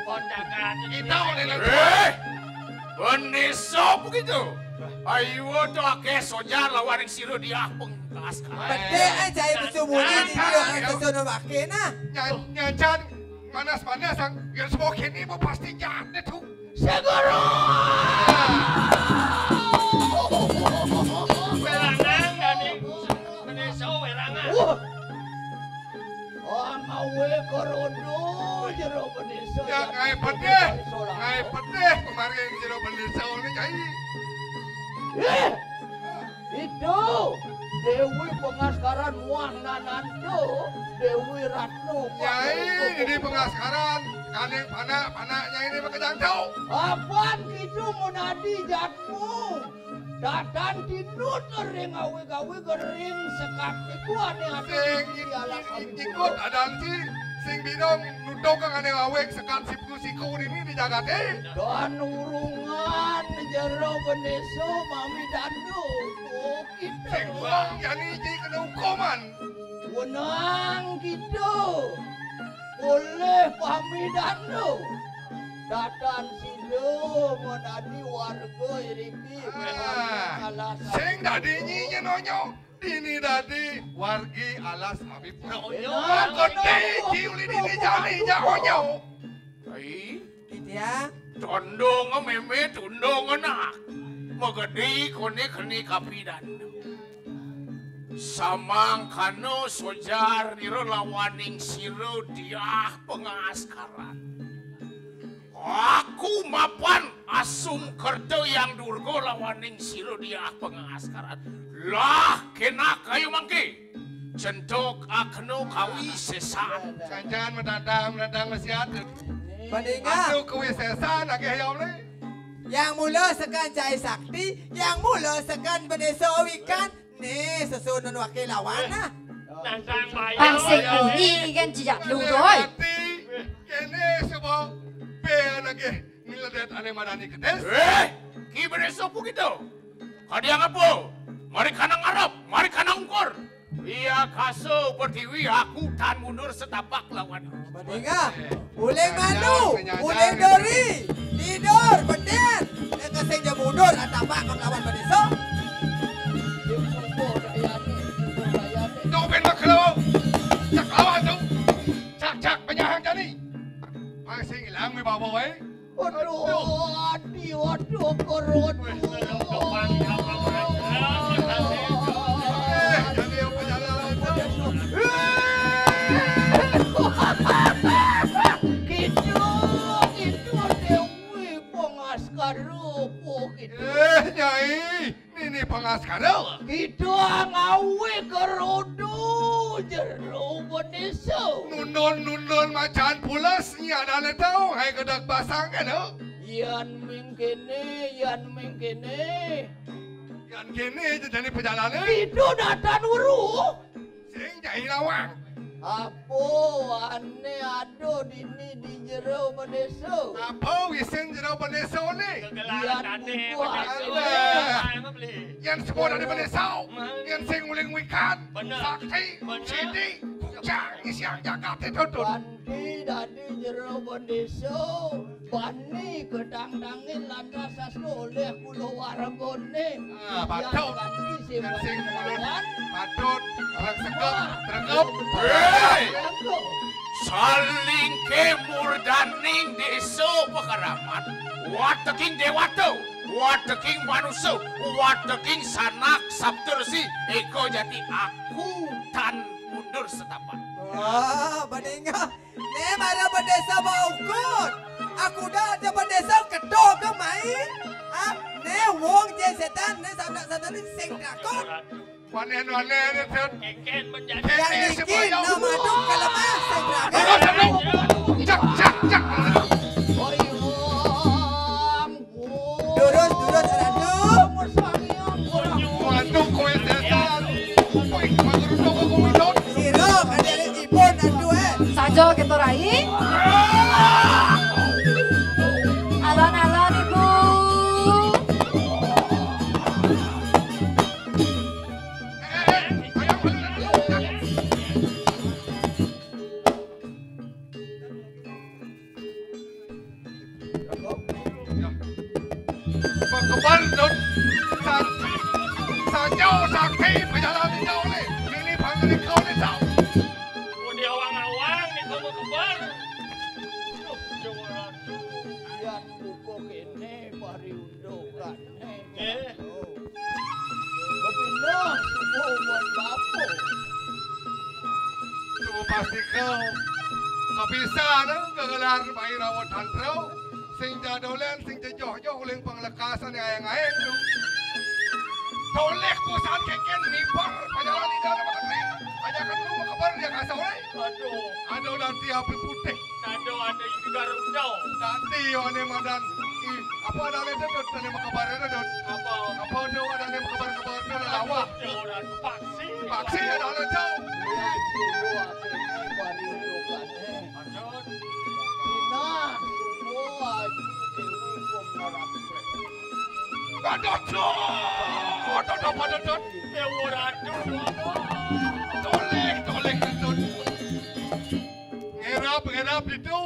kon jagat. Kita oleh lagi. Eh, bendésa begitu. Ayo to aké sojar lawan sira diah pengkas. Bedé aja ibu sumuni di dia kesono maké nah. Nyan-, nyancan manas-manas ang, yang semua kini mau pasti jahat itu. Segoro! Werangan, Dani. Bendésa, werangan. Wah. Oh, ngawé korodo jero bendésa. Ya, ngaé pedih. Ngaé pedih kemarin jero bendésa ini, Cai. Eh, itu Déwi Pengaskaran muah nanantu Déwi Ratno. Nyai, ini Pengaskaran, kandeng panak, panaknya ini pakai jangkau. Apan kitu menadi jatmu? Datan tindut ring awig-awig ring sekat iku ané ati. Sing di alas ikut adan si, sing bidong nutuk kang ané awig sekat siku-siku ini di jagaté. Dan urungan jero bendésa mami dandu. Oh, kita. Sing buang jani ji kena hukuman. Wenang kita. Oleh pami dandu. Datan sida menadi warga iriki. Ah, alas sing dadi nyi nyenonyo. Dini dadi wargi alas Habib. Nonyo. Kok dadi uli dini jani ja onyo. Ai, Ditya. Tondong mémé, tondong anak. Magedi koné keni kapidan. Samangkana sojar nira lawaning sira diah pangaskaran. Aku mapan asung kerta yang durga lawaning sira diah pangaskaran. Lah, kenak ayo mangke. Centok akno kawisesan. Janjan mendatang, mendatang mesiat. Padinga. Atu kawisesan lagi ya oleh. Yang mula sekan cai sakti, yang mula sekan bendesa wikan. Nih, sesunun wakil lawan nah. Nantang bayo. Pangsik ini kan jejak lu, Doy. Kene sebab pe lagi. Miledet ané madani kedés. Eh, ki bendésa apa kita? Kadiang apa? Mari kana ngarep, mari kana ungkur. Iya kaso pertiwi aku tan mundur setapak lawan. Badinga, uling manu, uling dori, tidur, beden. Nek sing ja mundur setapak lawan bendésa. Tuh ben makelo. Cak lawan tuh. Cak cak penyahang jani. Masih hilang mi bawa wae. Aduh, ati, aduh, kerut. Gitu, gitu, Déwi Pangaskara, gitu. Eh, Nyai. Nini Pangaskara. Kita ngawi kerodo jero bendésa. Nundun-nundun macan pules nyadane tau, hai gedeg basang kene. Yan mengkene, yan mengkene. Yan kene jejani pejalane. Kita datan uru. Sing jai lawang. Apa ané ada dini di jero bendésa? Apa wisin jero bendésa ni? Kegelaran ané bendésa. Alah. Yang semua dari bendésa. Yang sing uling wikan. Bener. Sakti, bener. Sidi, kucang, isiang jagat itu tuh. Bandi dadi jero bendésa. Bani gedang dangin lantas asli oleh kula wargane. Ah, patut. Yang sing mulun patut, orang sekep, terkep. Hei! Salingke murdaning desa Pekaraman, wateking dewata, wateking manusa, wateking sanak saptarsi, eka jati aku tan mundur setapak. Wah, badéngé. Né mara bendésa baukut. Aku dah ada bendésa ketok ke mai. Ah, né wong jén sétan, né sanak-sanak sing takut. Panen-panen itu. Kékén menjadi. Yang kéné niki sebayang. Nama tu kalemah sing takut. Terus, terus. Cak, cak, cak. Durus, durus, Ratu. Waduh, kowe setan. Wih, mager dong aku midot. Sira, kadéréngipun, Ratu, eh. Saja kita, Rai. Alon-alon, Ibu. Eh, eh, eh, ayo, ayo, ayo. Makeber, Dut. Sa-, sajauh sakti pajalan jauh ni. Ini panggilan kau ni, tau. Oh, di awang-awang ni kau makeber. Duh, jawara tu. Yan buku kene pariundukan. Eh. Kepindah suku buat bapa. Suku pasti kau. Kapisan, eh, gegelar Bairawa Tantra. Sing jadolan, sing jejoh-joh, uling panglekasan yang ayang-ayang tu. Tolek pusan keken mibar, pajalan lidah nama negeri. Ajakan lu makabar dia kasau, eh. Aduh. Aduh, nanti api putih. Aduh, ada juga rujau. Nanti yo ane madan. Ih, apa ada le Dut? Ane makabar ada Dut. Apa? Apa tu ada ane makabar-kabar tu ada lawak. Aduh, orang paksi. Paksi ada le Dut. Lihat dulu aku ini baru bukan, eh. Nah, semua Aji Dewi Komnarak. Gadot, Dut! Gadot apa, Dut? Dewa Ratu, Dut. Tolek, tolek, Dut. Ngerap, ngerap itu.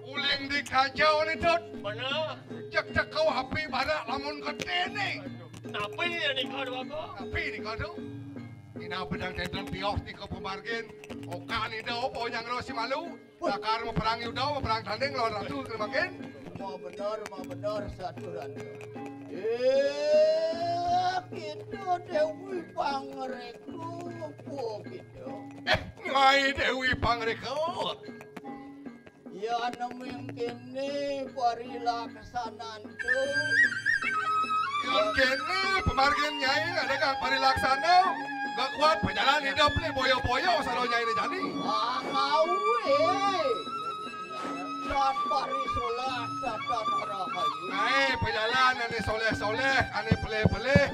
Uling di kajau ni, Dut. Mana? Cek cekau api barak lamun ketene. Tapi ya ni kau apa? Tapi ni kau tu. Ina bedang tentang pios ni kau pemargin. Oka ni dah apa yang rosi malu. Lakar mau perang Yuda, mau perang tanding lawan ratu kemakin. Mau benar, mau benar satu ratu. Eh, kita Dewi Pangreku, apa kita? Eh, Nyai Dewi Pangreku. Ya, nemeng kene parilaksanan tu. Yang kene pemargin Nyai ada kang parilaksana. Gak kuat pajalan hidup ni boyo-boyo saro Nyai ni jani. Ah, kau, eh. Dan parisolah tata rahayu. Nae pajalan ane soleh-soleh, ane peleh-peleh.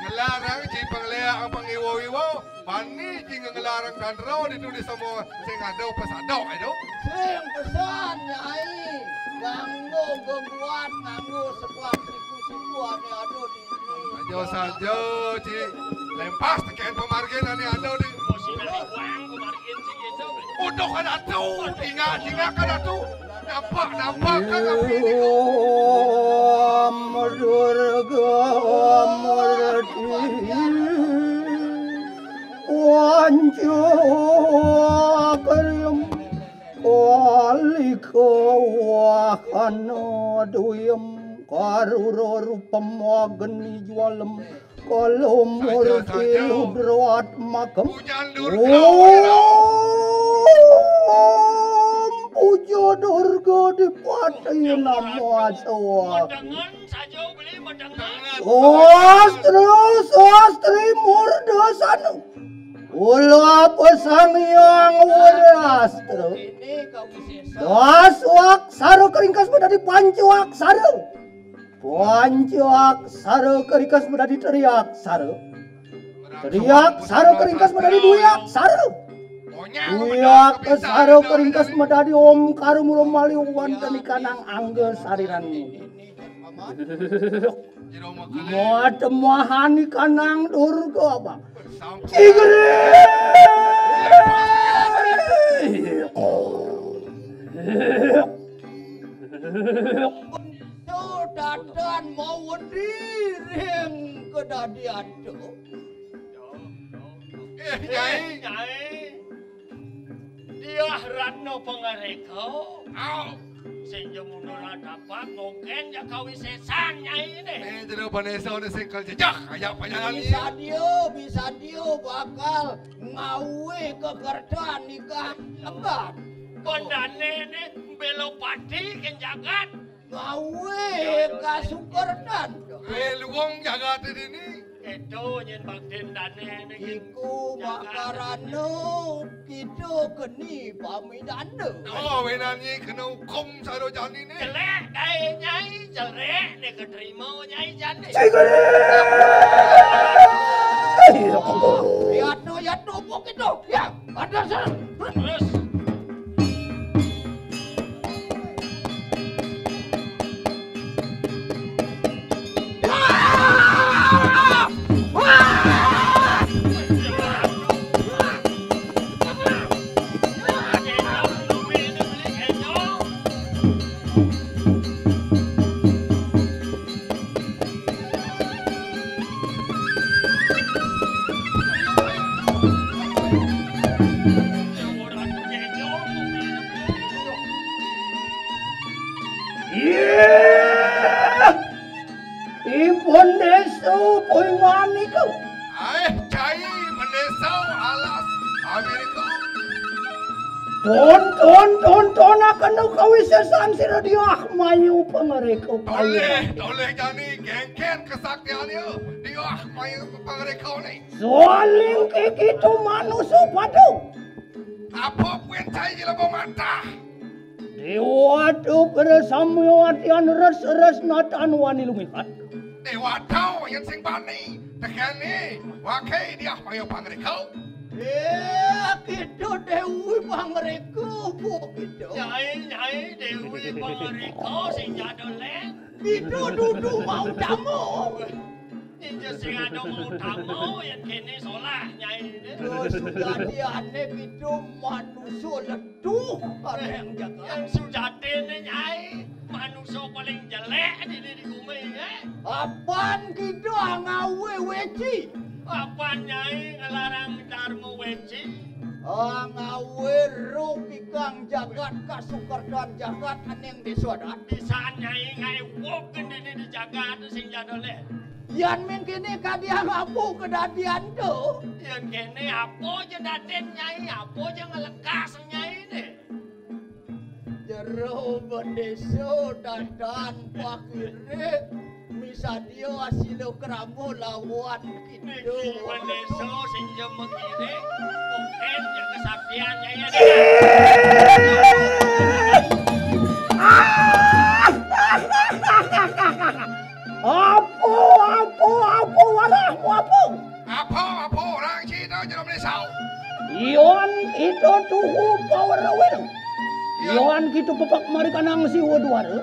Ngelarang ci penglea ang pengiwo-iwo. Bani ci ngelarang dan ro ditu di semua sing ada pesado itu. Sing pesan, Nyai. Nganggo gebuat, nganggo sekuat siku-siku ane ada di sini. Saja, saja, ci. Lempas teken pemargin ane ada di. Udah kan atu, tinggal, tinggal kan atu. Nampak, nampak kan api ni. Om Durga Murti Panca Karyam Kalika Wahana Duyam Karura Rupam Agni Jwalam Kala Murti Ludra Atmakam. Om Puja Durga Dipati Namo Aswa. Dengan saja beli mendengar. Sastra, sastri murda sanu. Kula pasangyang wirastra. Daswaksara keringkas menjadi pancaksara. Pancaksara keringkas menjadi triaksara. Triaksara keringkas menjadi dwiaksara. Dwiaksara keringkas menjadi omkara mula mali wonten ikanang angga sariran. Matemahan ikanang Durga, Bang. Cigri. Datan mau wedi ring kedadian tu. Eh, Nyai. Nyai. Diah Ratna Pangareka. Au. Sing ja mundur ratapak, mungkin ja kawisésan nyainé. Né jero Bandésa né sing kal jejak, aya panjalan. Bisa dia, bisa dia bakal ngawé kekertan nikah lebat. Bandéné né béla pati kén jagat. Ngawé kasukertan. Eh, luung jagat dini. Itu nyén baktin dané né. Iku makarana kita keni pamidana. Oh, wénang nyi kena hukum saro jani né. Jelék kaé nyai, jelék né keterima nyai jani. Cai gede. Yatno, yatno, apa kita? Ya, ada sana. Terus. Iya. Ipun désa poingan iku. Aéh, cai, Bandésa alas Amerika. Ton, ton, ton, ton, akan kawisésan sira diah mayu pangreka. Tolih, tolih jani gengken kesaktian ya. Diah mayu pangreka né. Saling kikitu manusa padu. Apa kuwi cai jelema mata? Déwata prasamiwatian res-res natan wani lumihat. Déwata yén sing bani, tekéné, waké diah mayu pangreka. Eh, kita Déwi Pangreka, Bu, kita. Nyai, nyai, Déwi Pangreka, sing jadolé. Kita dudu mau tamu. Inja sing ada mau tamu, yén kéné solah, nyai. Terus sujatiané kita manusia Duh, ada yang jaga. Yang sujatiné, nyai, manusia paling jelék di, di, di bumi, eh. Apan kita ngawé wéci? Apan nyai ngelarang dharma wéci? Ah, ngawé roh ikang jagat kasukertan jagat aning désa adat. Bisa nyai ngaé wok di, di, di jagat sing jadolé. Yan mengkéné kadiang apa kedadian to? Yan kéné apa ja dadin nyai, apa ja ngelekas nyai né? Jero bendésa dadan pakiré misadia asila krama lawan kita. Niki bendésa sing ja mengkéné, mungkin ja kesaktian nyai ada. Apa, apa, apa warahmu apa? Apa, apa orang cita jero meniso? Ion kita tuhu pawrawira. Ion kita pepak marikanang siwa duara.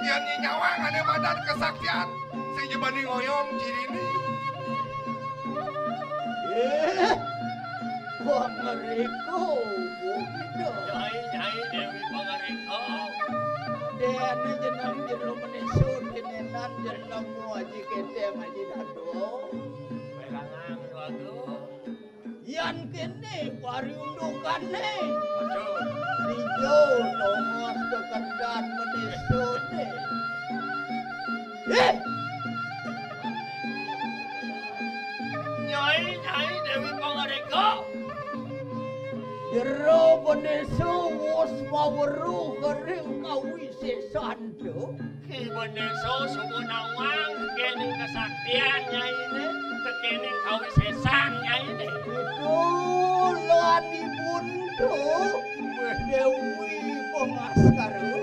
Ion nyi nyawang ane madan kesaktian. Sing jebani ngoyong cirine. Eh, Pangreka, Bunda. Nyai, Nyai Dewi Pangreka. Dene jeneng jero menesu, denenan jenengmu Aji Keteng, Aji Dado. Werangan, Wagu. Yan kene pariundukane. Betul. Dijo tongos kekendan menesune. Eh! Nyai, Nyai Dewi Pangareka. Jero benesu wus maweruh kering kawisesan. Ki benesu suku nawang, kening kesaktian Nyaine, kekening kawisesan Nyaine. Itu lan ibun tu, Dewi Pangaskara.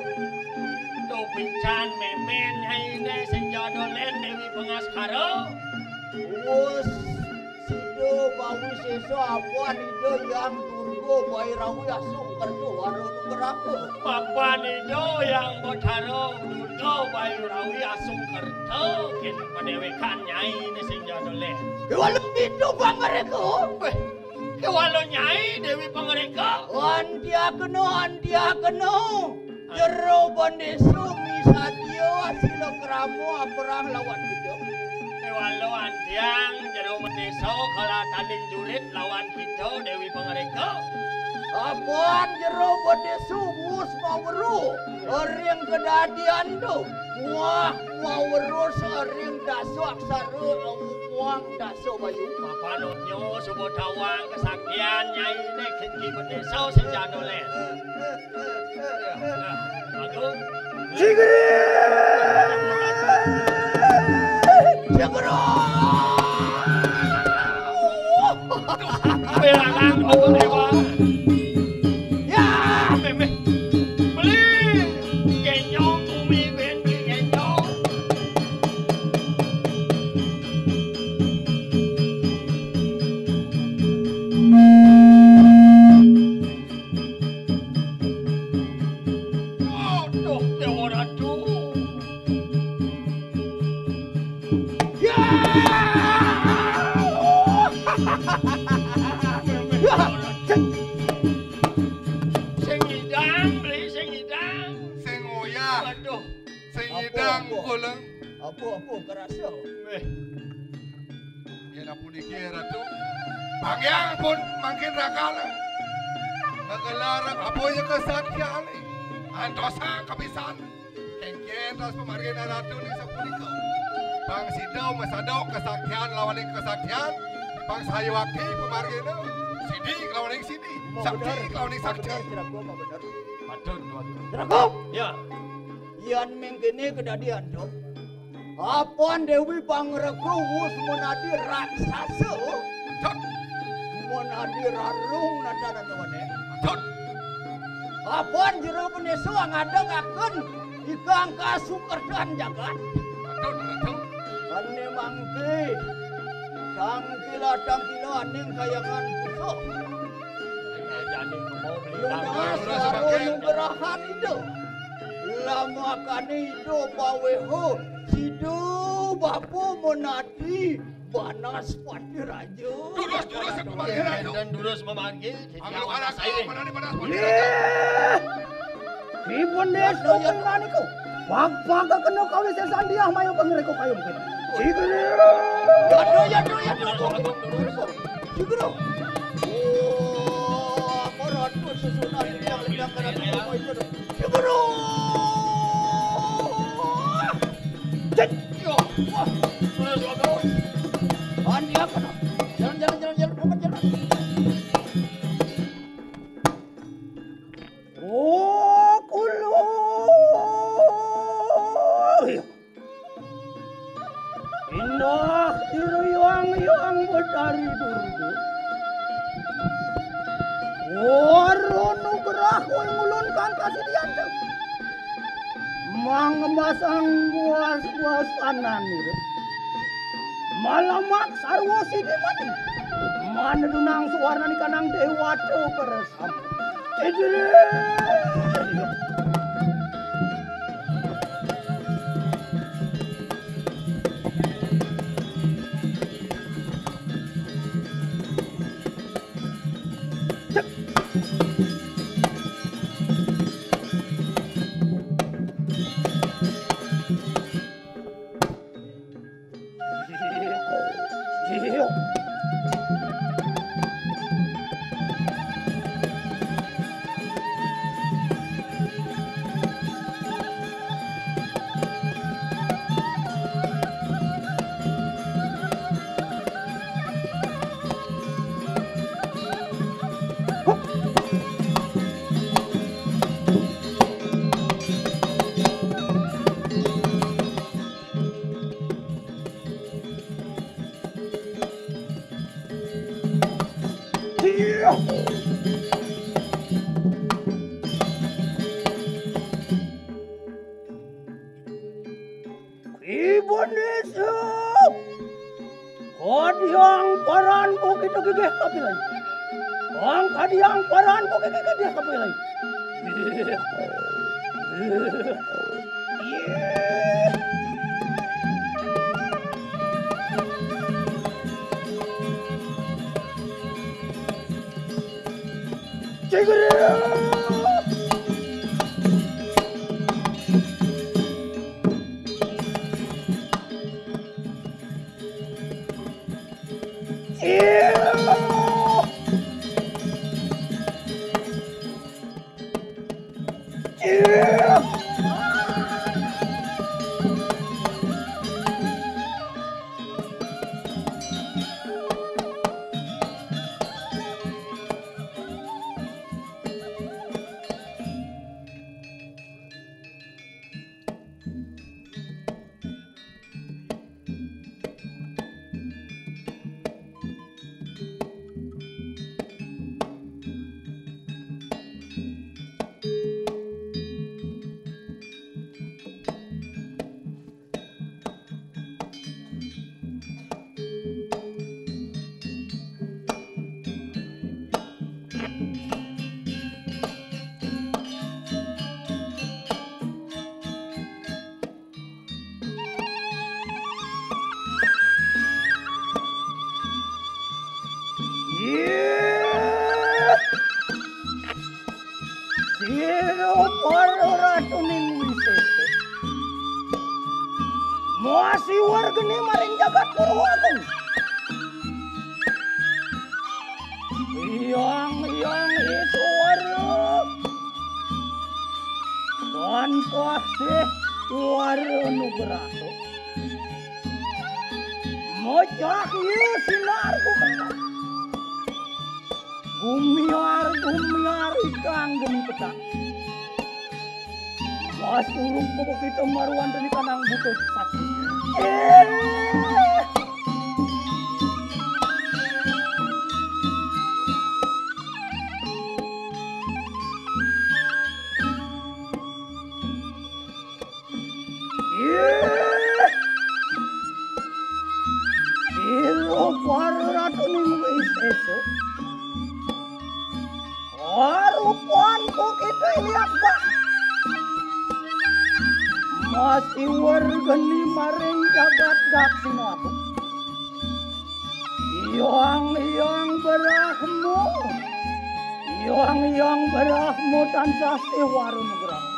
Tu pican memen Nyaine sing jodoh len Dewi Pangaskara. Wus sida bawi sesa apan Ida Hyang Durga Bairawi asung kerta wara nugraha. Apan Ida Hyang Bathara Durga Bairawi asung kerta kene padewekan Nyaine sing jodoh len. Kewala pitu pangreka. Weh, kewala Nyai Dewi Pangreka. Antiakena, antiakena. Jero Bendesa misadia sila krama aperang lawan kita. Kewala antiang jero Bendesa kala tanding jurit lawan kita Dewi Pangreka. Apan jero bendésa wus maweruh ring kedadian to. Muah maweruh ring dasa aksara muang dasa bayu. Apan nyo suba tawang kesaktian Nyai né kén Ki Bendésa sing jadul é. Aduh. Cigri! Cigri! Belangang apa dewa? Ya! Méh, méh. Beli. Genyong, bumi, ben, beli genyong. Aduh, Déwa Ratu. Ya! Sing ngidang, Bli, sing ngidang. Sing ngoyah. Aduh. Sing ngidang, apa? Kula. Apa, apa, kerasa? Méh. Yén puniki, Ratu. Panggiang pun mangkin rakala. Nggelar apa ya kesaktiané? Antosa kapisan. Kénkén tos pamargina Ratu ning sapunika. Pang sida masadok kesaktian lawaning kesaktian, pang sayuwakti pamargina sidi lawaning sidi, sakti lawaning sakti. Bener, bener. Patut, patut. Jeragung. Ya. Yén mangkéné kedadian to. Apan Déwi Pangreka wus monadi raksasa. Tut. Monadi rarung nata-natané. Tut. Apan Jero Bendésa ngadegaken ikang kasukertan jagat. Tut, tut. Ané mangké tangkila-tangkila aning kayangan pusuh. Lunas karo nugrahan Ida. Lamakané Ida paweha sida bapa monadi Banaspati Raja. Durus, durus, Banaspati Raja. Dan durus memanggil. Anglo anak saya. Banaspati Raja. Ih! Ibun Désa Bendésa niku. Pag-, pagakena kawisésan diah maya pangreka kayun kéné. Cigri. Yadro, yadro, yadro. Cigri. Oh, apa ratu sesunan yang liang karena itu. Cigri. Cek. Yo. Wah. Terus, bagus. Andi apa no? Jalan, jalan, jalan, jalan, jalan, jalan. Oh, kula. Indah diruyang-yuyang Betari Durga. Wara nugrah kowe ngulunkan kasidian. Mangmasang buas-buasananira. Malamak sarwa sidi mati. Manedunang suwarnani kanang déwata peres. Ibu Nisuk! Kadiang paran bukit gigih kapilayu. Ang kadiang paran bukit gigih kapilayu. Cigri! Iya. Masiwar geni maring jagat Purwa Agung. Hyang Hyang Iswara. Tansah sih wara nugraha. Mocah iya sinar gumiar. Gumiar gumiar ikang geni petang. Masurup kok kita maruan deni kanang butuh sakti. Eh. Ih. Sira para ratu ning wis esuk. Arupan kok kita lihat, Pak. Masiwar geni maring jagat Daksina Agung. Hyang Hyang Brahma. Hyang Hyang Brahma tansah sih wara nugraha.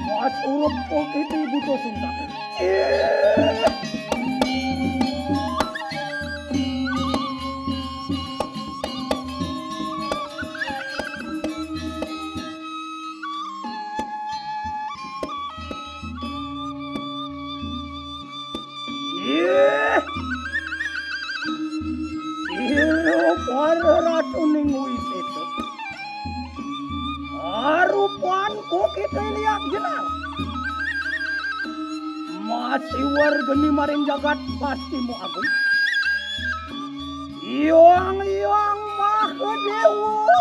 Masurup kok kita butuh suntak. Ih. Sira para ratu ning wis esuk. Arupan kok kita lihat jenar. Masiwar geni maring jagat Pastima Agung. Hyang Hyang Mahadewa.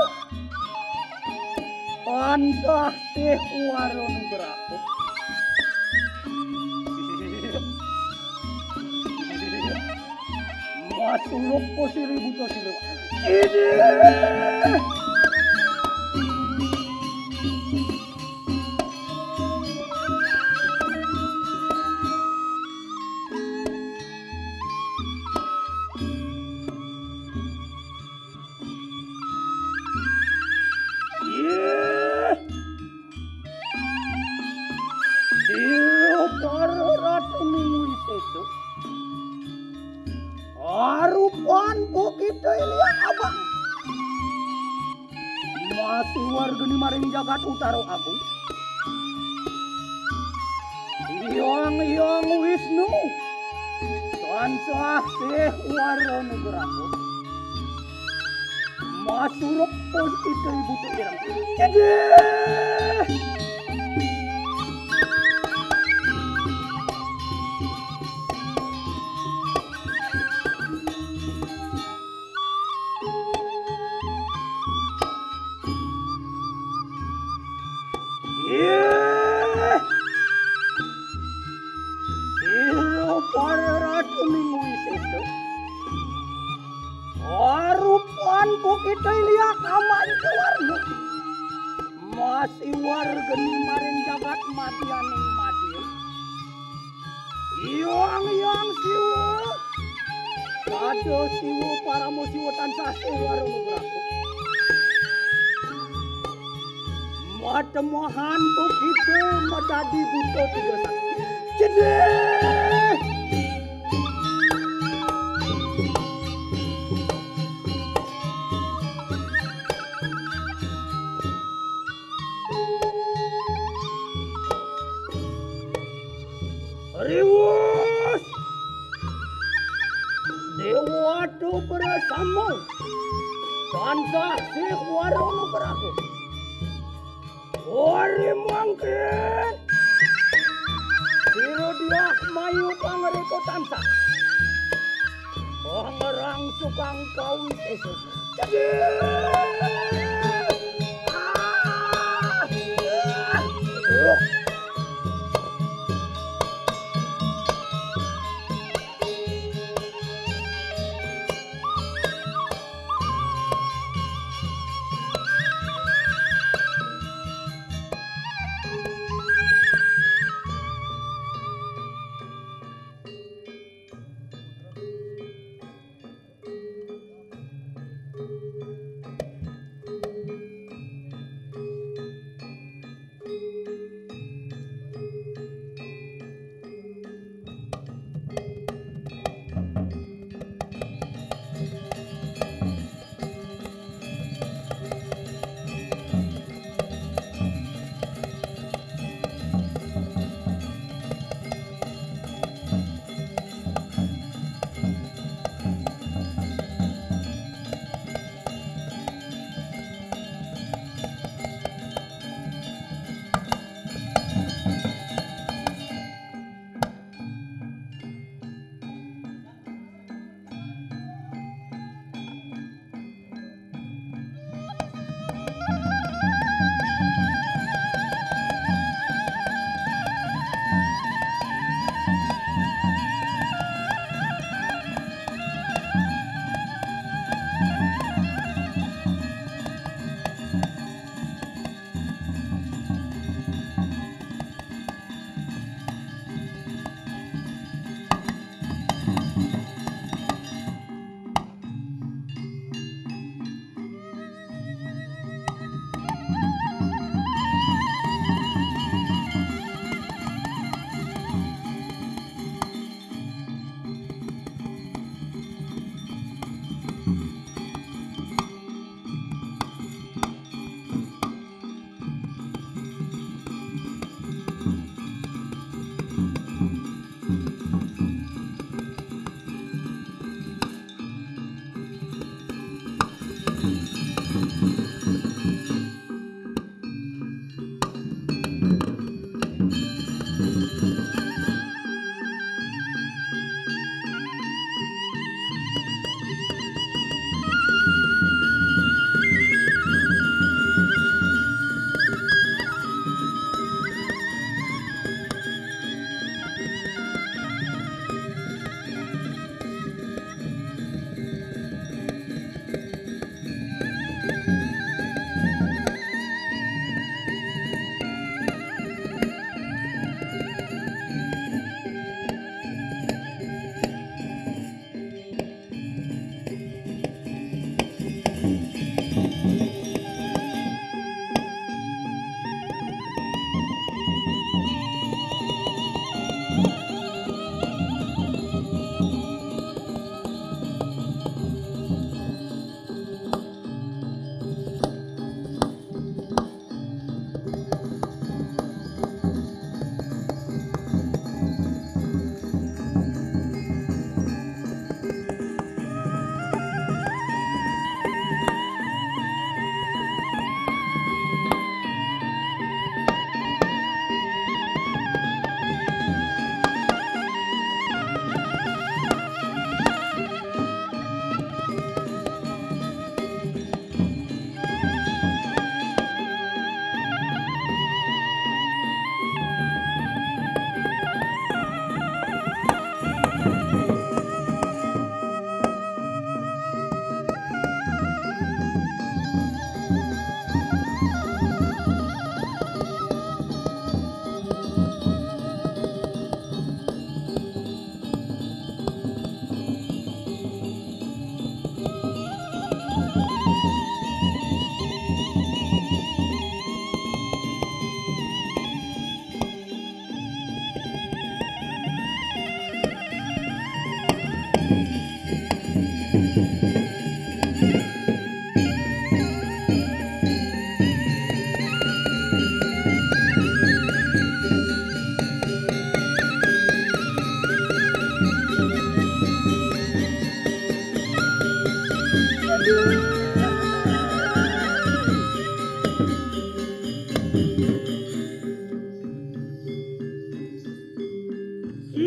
Tansah sih wara nugraha. Masurup kok sira butuh sira. Ini. Ih. Sira para ratu ning wis esuk. Arupan kok kita lihat, Abang. Masiwar geni maring jagat Utara Agung. Hyang Hyang Wisnu. Tansah sih wara nugraha. Masurup pun kita ibu tu ireng. Cedeh. Ih. Sira para ratu ning wis esuk. Arupan kok kita lihat aman keluarga. Masiwar geni maring jagat madyaning madya. Hyang Hyang Siwa. Sada Siwa Parama Siwa tansah sih wara nugraha. Matemahan kok kita madadi buta tiga sakti. Cedeh. Riwus. Dewata Brahma. Tansah sih wara nugraha. Ori mangkin. Sira diah mayu pangreka tansah. Pangrang sukang kawi sesuk. Cedih. Ah. Loh.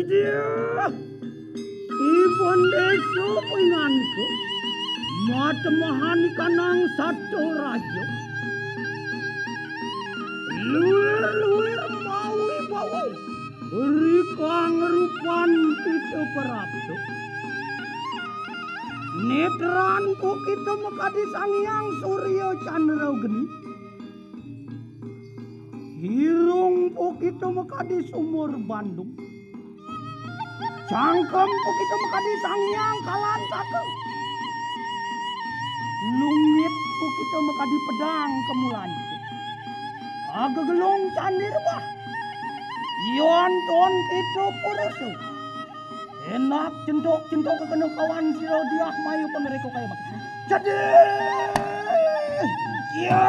Yah, ibun desa pinganku, matemahan ikanang sato raja. Luir-luir mawi bawa, rikang rupan kita perapto. Netran ku kita makadi Sang Hyang Surya Chandra Geni. Hirung po kita makadi sumur Bandung. Cangkem po kita makadi Sang Hyang Kalantaka. Lungit po kita makadi pedang kemulanci. Aga gelung candi rebah. Yon ton kita purusu. Enak centok-centok kekena kawan sira diah mayu pengereko kaya mati. Jadi, ya.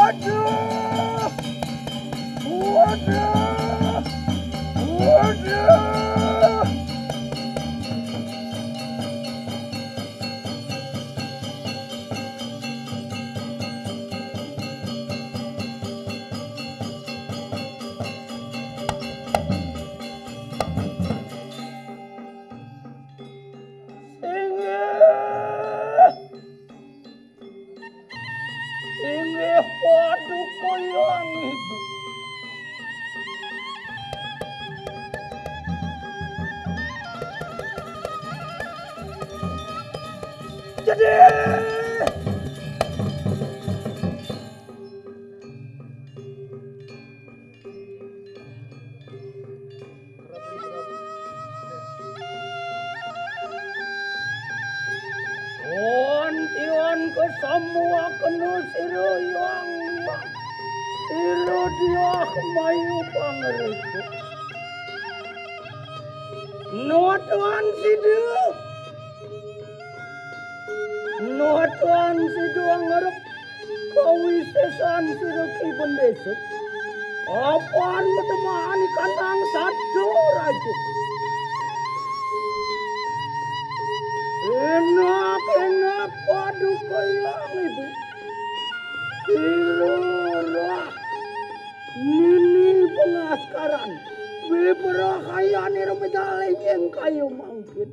Waduh! Waduh! Waduh! Inggih. Inggih, waduh, koyang itu. Jadi. Ontion kesemua kena sira yang liwat. Sira diah mayu pangerikut. Notuan sida. Notuan sida ngerep kawisesan sira ki bendesa. Apan medemahan ikanang satu raja. Enak-enak paduka yang ibu. Sira roh nini pengaskaran. Biberahayan ira mejaling yang kayu mangkin.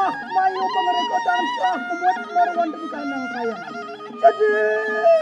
Mayo pangreko tansah kumut marwan di kanang kayangan. Sedih.